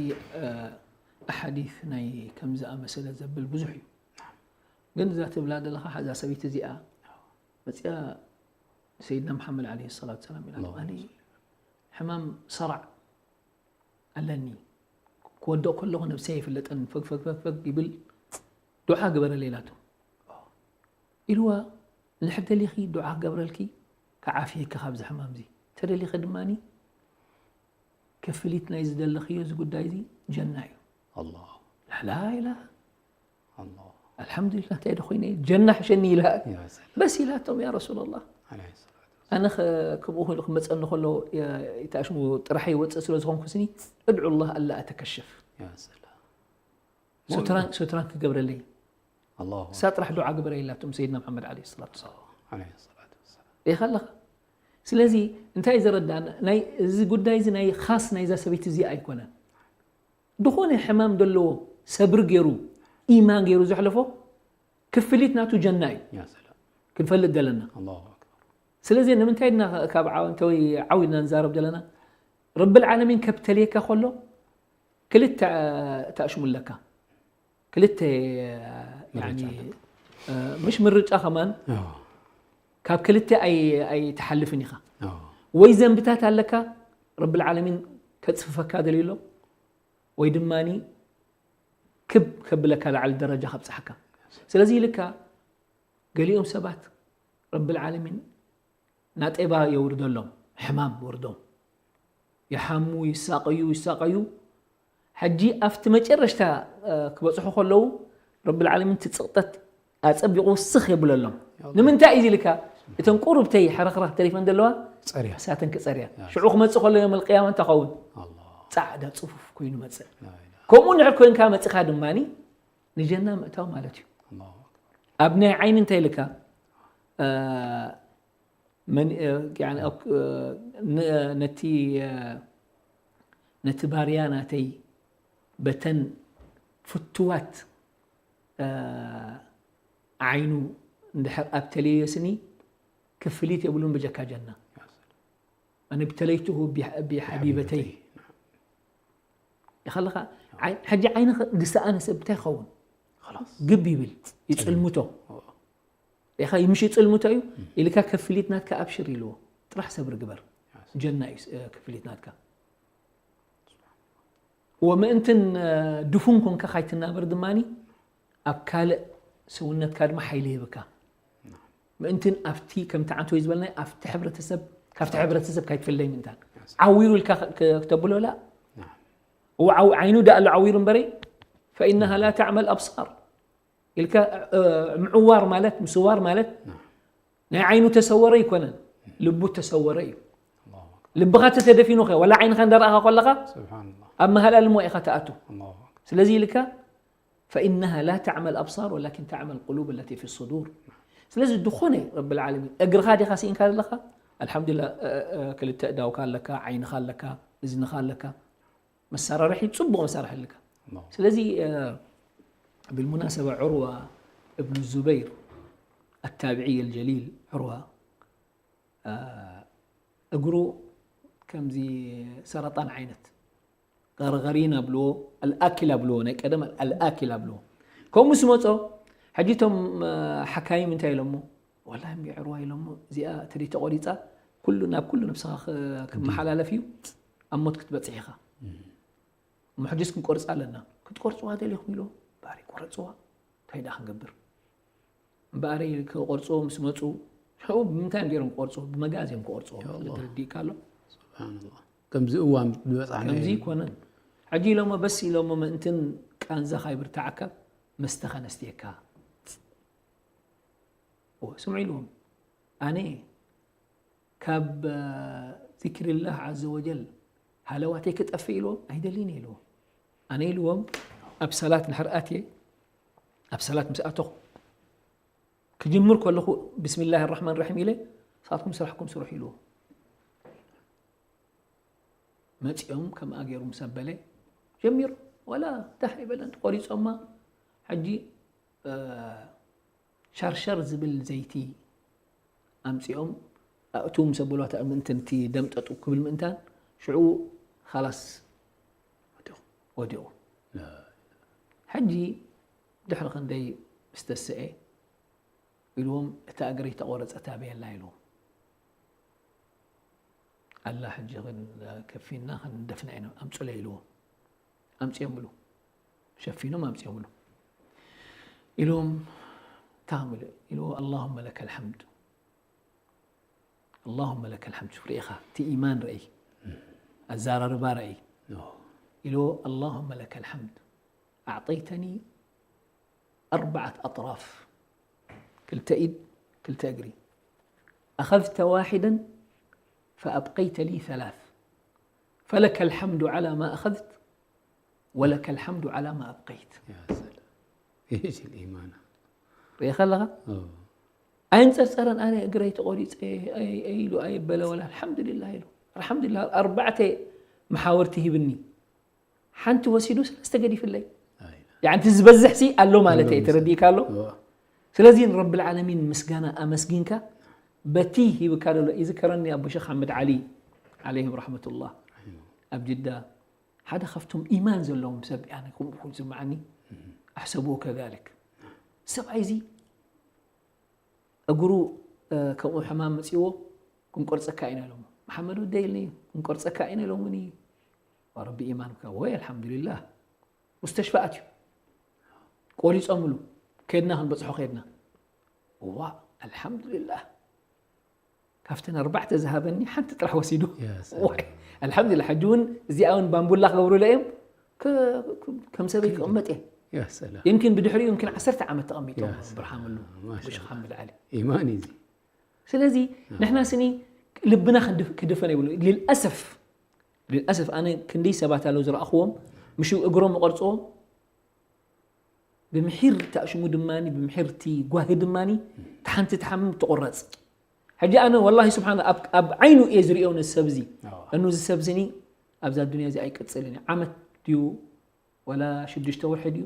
ኣሓዲት ናይ ከምዚ ኣመሰለ ዘብል ብዙሕ እዩ። ግን እዛ ትብላ ዘለኻ እዛ ሰበይቲ እዚኣ መፅያ ሰይድና መሓመድ ዓለይሂ ሰላቱ ሰላም ኢላ ኣነ ሕማም ሰራዕ ኣለኒ ክወድቕ ከለኹ ነብሰይ ኣይፍለጠን ፈግ ፈግ ፈግ ፈግ ይብል ዱዓ ግበረለይ ኢላቶ ኢልዋ እንድሕር ደሊኺ ዱዓ ክገብረልኪ ክዓፍየኪ ካብዚ ሕማም እዚ ተደሊኺ ድማ ክፍሊት ናይ ዝደለኽዮ እዚ ጉዳይ እዚ ጀና እዩ ኣላ ኢላ ኣልሓምዱሊላህ እንታይ ዶ ኮይነ ጀና ሕሸኒ ኢላ በስ ኢላቶም ያ ረሱላላህ ኣነ ክብኡ ክመፀኒ ከሎ ተኣሽሙ ጥራሕ ይወፅእ ስለ ዝኾንኩ ስኒ እድዑ ላህ ኣላ ኣተከሽፍ ሱትራን ክገብረለይ እሳ ጥራሕ ዱዓ ግበረ ኢላቶም ሰይድና መሓመድ ዓለይሂ ሰላቱ ወሰላም ሪኢኻ ኣለኻ ስለዚ እንታይ እዩ ዘረዳእና ናይ እዚ ጉዳይ እዚ ናይ ኻስ ናይዛ ሰበይቲ እዚኣ ኣይኮነን ዝኾነ ሕማም ዘለዎ ሰብሪ ገይሩ ኢማን ገይሩ ዘሕለፎ ክፍሊት ናቱ ጀና እዩ ክንፈልጥ ዘለና ስለዚ ንምንታይ ድና ካብ ዓወንተዊ ዓው ኢልና ንዛረብ ዘለና ረብል ዓለሚን ከብተልየካ ከሎ ክልተ ተኣሽሙ ኣለካ ክልተ ምሽ ምርጫ ከማን ካብ ክልተ ኣይትሓልፍን ኢኻ ወይ ዘንብታት ኣለካ ረብል ዓለሚን ከፅፍፈካ ደልዩ ኣሎ ወይ ድማ ክብ ከብለካ ላዕሊ ደረጃ ከብፅሓካ ስለዚ ኢልካ ገሊኦም ሰባት ረብል ዓለሚን ናጤባ የውርደሎም ሕማም ወርዶም ይሓሙ ይሳቀዩ ይሳቀዩ ሕጂ ኣብቲ መጨረሽታ ክበፅሑ ከለዉ ረብል ዓለሚን ትፅቕጠት ኣፀቢቑ ስኽ የብለሎም ንምንታይ እዩ ኢልካ እተን ቁሩብተይ ሕርኽርኽ ተሪፈን ዘለዋ እሳተን ክፀርያ ሽዑ ክመፅእ ከሎ ዮም ልቅያማ እንታይ ኸውን ፃዕዳ ፅፉፍ ኮይኑ መፅእ ከምኡ እንድሕር ኮይንካ መፅኻ ድማ ንጀና ምእታው ማለት እዩ ኣብ ናይ ዓይኒ እንታይ ኢልካ ነቲ ነቲ ባርያ ናተይ በተን ፍትዋት ዓይኑ እንድሕር ኣብተለዮ ስኒ ክፍሊት የብሉን ብጀካ ጀና ኣነ ብተለይትሁ ብሓቢበተይ ይኸለኻ ሕጂ ዓይኒ ዝሰኣነ ሰብ እንታይ ይኸውን ግብ ይብል ይፅልምቶ ኢኻ ይምሽ ይፅልምቶ እዩ ኢልካ ክፍሊት ናትካ ኣብሽር ኢልዎ ጥራሕ ሰብሪ ግበር ጀና እዩ ክፍሊት ናትካ ወምእንትን ድፉን ኮንካ ካይትናበር ድማ ኣብ ካልእ ሰውነትካ ድማ ሓይሊ ይህብካ ምእንትን ኣብቲ ከምቲ ዓንተወይ ዝበልና ኣብቲ ሕብረተሰብ ካብቲ ሕብረተሰብ ካይትፍለይ ምእንታን ዓዊሩ ኢልካ ክተብሎ ላ እዎ ዓይኑ ዳ ኣሎ ዓዊሩ እምበረይ ፈኢናሃ ላ ተዕመል ኣብሳር ኢልካ ምዕዋር ማለት ምስዋር ማለት ናይ ዓይኑ ተሰወረ ይኮነን ልቡ ተሰወረ እዩ ልብኻ ተተደፊኑ ከ ወላ ዓይንኻ እንዳረኣኻ ከለኻ ኣብ መሃል ኣልሞ ኢኻ ተኣቱ ስለዚ ኢልካ فإنها لا تعمى الأبصار ولكن تعمى القلوب التي في الصدور ስለዚ ዝኾነ ረብል ዓለሚን እግርኻ ዲኻ ስኢንካ ዘለኻ ኣልሓምዱሊላህ ክልተ እዳውካ ኣለካ ዓይንኻ ኣለካ እዝንኻ ኣለካ መሳራርሒ ፅቡቕ መሳርሒ ኣለካ ስለዚ بالمناسبة عروة ابن الزبير التابعي الجليل عروة እግሩ ከምዚ ሰረጣን ዓይነት ገርገሪን ኣብልዎ ኣልኣኪል ኣብልዎ ናይ ቀደም ኣልኣኪል ኣብልዎ ከምኡ ምስ መፆ ሕጂ እቶም ሓካይም እንታይ ኢሎሞ ወላ እምቢ ዕርዋ ኢሎሞ እዚኣ ተደይ ተቆሪፃ ኩሉ ናብ ኩሉ ነብስኻ ክመሓላለፍ እዩ ኣብ ሞት ክትበፅሕ ኢኻ እሞ ሕጂስ ክንቆርፃ ኣለና ክትቆርፅዋ ደሊኹም ኢልዎ ባሪ ቆረፅዋ እንታይ ደኣ ክንገብር እምበኣረይ ክቆርፅዎ ምስ መፁ ሽዑ ብምንታይ እዮም ገይሮም ክቆርፅዎ ብመጋዝ እዮም ክቆርፅዎ ተረዲእካ ኣሎ ከምዚ እዋን ዝበፃሕና ከምዚ ይኮነን ሕጂ ኢሎሞ በስ ኢሎሞ ምእንትን ቃንዛኻ ይብርታዓካ መስተ ከነስትየካ ስምዑ ኢልዎም ኣነ ካብ ذكر الله عز وجل ሃለዋተይ ክጠፍእ ኢልዎም ኣይደልን ኢልዎም ኣነ ኢልዎም ኣብ ሰላት ንሕር ኣትየ ኣብ ሰላት ምስ ኣተኹ ክጅምር ከለኹ ብስሚላህ ራሕማን ራሒም ኢለ ንስኻትኩም ስራሕኩም ስርሑ ኢልዎ መፂኦም ከምኣ ገይሩ ምስ ኣበለ ጀሚሩ ዋላ ታህ ኣይበለን ቆሪጾማ። ሕጂ እ፣ ሸርሸር ዝብል ዘይቲ ኣምጺኦም ኣእትዉ ምስ ኣበልዋ፣ እታ ምእንቲ ነቲ ደም ጠጡ ክብል ምእንታን ሽዑ ኻላስ ወዲቑ፣ ወዲቑ። ሕጂ ድሕሪ ክንደይ ምስ ተስአ ኢልዎም፣ እታ እግረይ ተቖረጸት ኣበይ ኣላ ኢልዎም። ኣላ ሕጂ ከፊንና ክንደፍና ኢና፣ ኣምጹለይ ኢልዎም። ኣምጺኦምሉ፣ ሸፊኖም ኣምጺኦምሉ። ኢልዎም ታምሉ ኢልዎ ኣላሁመ ለከል ሓምድ፣ ኣላሁመ ለከል ሓምድ። ሪኢኻ እቲ ኢማን ረእይ፣ ኣዘራርባ ረእይ። ኢልዎ ኣላሁመ ለከል ሓምድ ኣዕጠይተኒ ኣርባዓት ኣጥራፍ፣ ክልተ ኢድ ክልተ እግሪ። ኣኸዝተ ዋሒደን ፈኣብቀይተ ሊ ሰላስ፣ ፈለከል ሓምዱ ዓላ ማ ኣኸዝት ወለከል ሓምዱ ዓላ ማ ኣብቀይት። يا سلام. ايش الايمان؟ ርኢኻ ኣለኻ? اه ኣይንፀርፀረን። ኣነ እግረይ ተቆሪፀ ኣይ- ኣይ ኢሉ ኣይበለ ወላ ኣልሓምዱሊላህ ኢሉ። ኣልሓምዱሊላህ ኣርባዕተ መሓወርቲ ሂብኒ፣ ሓንቲ ወሲዱ ሰለስተ ገዲፍለይ። اي ያዕንቲ ዝበዝሕ ሲ ኣሎ ማለት እዩ። ኣሎ ተረዲእካ ኣሎ። اه ስለዚ ንረብል ዓለሚን ምስጋና ኣመስጊንካ በቲ ሂብካ ዘሎ። ይዝከረኒ ኣቦ ሸኽ ሓመድ ዓሊ ዓለይሂም ረሕመቱላህ ኣብ ጅዳ ሓደ ካብቶም ኢማን ዘለዎም ሰብ፣ ያኒ ከምኡ ኮይኑ ዝስምዓኒ፣ ኣሕሰብዎ ከዛሊክ። ሰብኣይ እዚ እግሩ ከምኡ ሕማም መፂዎ፣ ክንቆርፀካ ኢና ኢሎም፣ መሓመድ ወደይ ኢልኒ፣ ክንቆርፀካ ኢና ኢሎምኒ። ረቢ ኢማን ወይ ኣልሓምዱሊላህ። ሙስተሽፋ ኣትዩ ቆሪፆምሉ፣ ከድና ክንበፅሖ ከድና። እዋ ኣልሓምዱሊላህ፣ ካብተን ኣርባዕተ ዝሃበኒ ሓንቲ ጥራሕ ወሲዱ። يا سلام. ዋይ፣ ኣልሓምዱሊላህ። ሕጂ እውን እዚኣ እውን ባምቡላ ክገብሩላ እዮም። ከ- ከም ሰበይ ክቕመጥ እየ። يا سلام. يمكن ብድሕሪኡ يمكن ዓሰርተ ዓመት ተቐሚጦም يا سلام. ብርሃምሉ ما شاء ብሽኽ ሓምድ ዓሊ። ايمان ايزي. ስለዚ ንሕና ስኒ ልብና ክንድፍ- ክድፈን የብሉ። ልልኣሰፍ ልልኣሰፍ ኣነ ክንደይ ሰባት ኣለዉ ዝረኣኽዎም፣ ምሽ እግሮም ይቐርፅዎም፣ ብምሒር ተኣሽሙ ድማ ብምሒር እቲ ጓሂ ድማ ሓንቲ ትሓምም ትቑረፅ። ሕጂ ኣነ ወላሂ ስብሓን ኣብ ዓይኑ እየ ዝሪኦ ነዚ ሰብ እዚ። اه እኑ እዚ ሰብ እዚኒ ኣብዛ ዱንያ እዚ ኣይቅፅልን እዩ። ዓመት ድዩ ወላ ሽዱሽተ ወርሒ ድዩ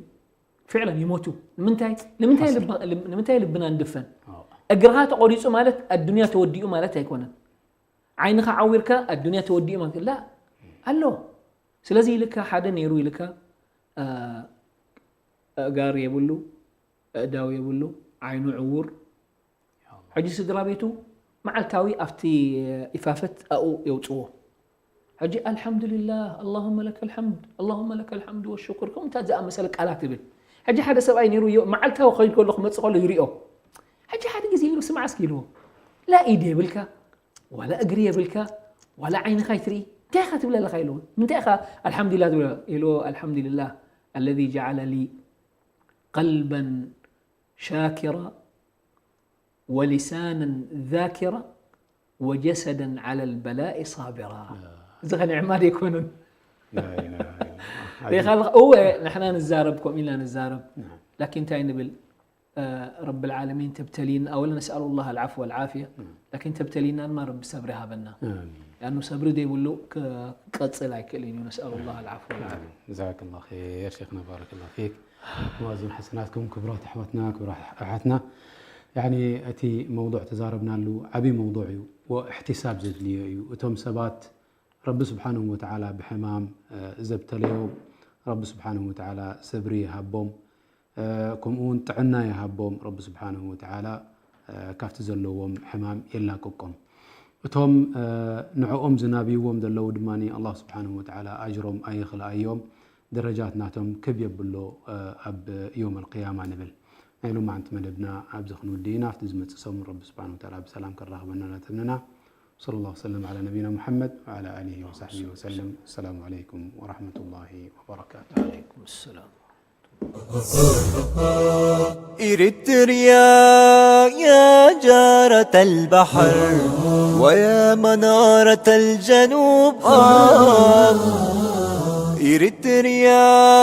ፍዕለን ይሞቱ። ንምንታይ ንምንታይ ሓስር። ልብ- ንምንታይ ልብና ንድፈን? اه እግርኻ ተቆሪፁ ማለት ኣዱንያ ተወዲኡ ማለት ኣይኮነን። ዓይንኻ ዓዊርካ ኣዱንያ ተወዲኡ ማለት ላ ኣሎ። ስለዚ ኢልካ ሓደ ነይሩ ኢልካ እ፣ ኣእጋር የብሉ፣ ኣእዳው የብሉ፣ ዓይኑ ዕውር። ሕጂ ስድራ ቤቱ መዓልታዊ ኣብቲ ኢፋፈት ኣኡ የውፅዎ። ሕጂ ኣልሓምዱሊላህ ኣላሁመ ለከል ሓምድ ኣላሁመ ለከል ሓምድ ወሽኩር ከምኡ እንታይ ዝኣመሰለ ቃላት ይብል። ሕጂ ሓደ ሰብኣይ ነይሩ ዮ- መዓልታዊ ከይድ ከሎ ክመፅእ ከሎ ይሪኦ። ሕጂ ሓደ ግዜ ኢሉ ስማዕ እስኪ ኢልዎ፣ ላ ኢድ የብልካ ዋላ እግሪ የብልካ ዋላ ዓይንኻ ይትርኢ እንታይ ኢኻ ትብል ኣለኻ ኢልዎ። ምንታይ ኢኻ ኣልሓምዱሊላህ ትብል ኢልዎ። ኣልሓምዱሊላህ ኣለዚ ጀዓለ ሊ ቀልበን ሻኪራ ወሊሳነን ዛኪራ ወጀሰደን ዓለ ልበላኢ ሳቢራ። እዚ ከ ንዕማ ዶ ኣይኮነን? لا اله الا الله. ሪኢኻ ኣለኻ? እወ ንሕና ንዛረብ ከምኡ ኢልና ንዛረብ نعم. ላኪን እንታይ ንብል? ረብ ልዓለሚን ተብተሊና ኣወለ ነስኣሉ ላህ ኣልዓፍ ወልዓፍያ نعم. ላኪን ተብተሊና ድማ ረቢ ሰብሪ ሃበና። امين. ያኑ ሰብሪ ዘይብሉ ክቀፅል ኣይክእልን እዩ። ነስኣሉ ላህ ኣልዓፍ ወልዓፍያ። جزاك الله خير شيخنا، بارك الله فيك. موازين حسناتكم ክቡራት ኣሕዋትና ክቡራት ኣሓትና። ያኒ እቲ መውዱዕ ተዛረብናሉ ዓብዪ መውዱዕ እዩ። ወእሕትሳብ ዘድልዮ እዩ። እቶም ሰባት ረቢ ስብሓንሁ ወተዓላ ብሕማም እ፣ ዘብተለዮም ረቢ ስብሓንሁ ወተዓላ ሰብሪ ይሃቦም። እ፣ ከምኡ እውን ጥዕና ይሃቦም ረቢ ስብሓንሁ ወተዓላ። እ፣ ካብቲ ዘለዎም ሕማም የላቅቆም። እቶም እ፣ ንዕኦም ዝናብይዎም ዘለዉ ድማ ኣላህ ስብሓንሁ ወተዓላ ኣጅሮም ኣይኽልኣዮም። ደረጃት ናቶም ክብ የብሎ እ፣ ኣብ ዮም ኣልቅያማ ንብል። ናይ ሎማዓንቲ መደብና ኣብዚ ክንውዲ ኢና። ኣብቲ ዝመፅእ ሰሙን ረቢ ስብሓንሁ ወተዓላ ብሰላም ከራኽበና እናተምነና صلى الله وسلم على نبينا محمد وعلى آله وصحبه وسلم. السلام عليكم ورحمة الله وبركاته. ዓለይኩም ሰላም። إريتريا يا جارة البحر ويا منارة الجنوب آه. إريتريا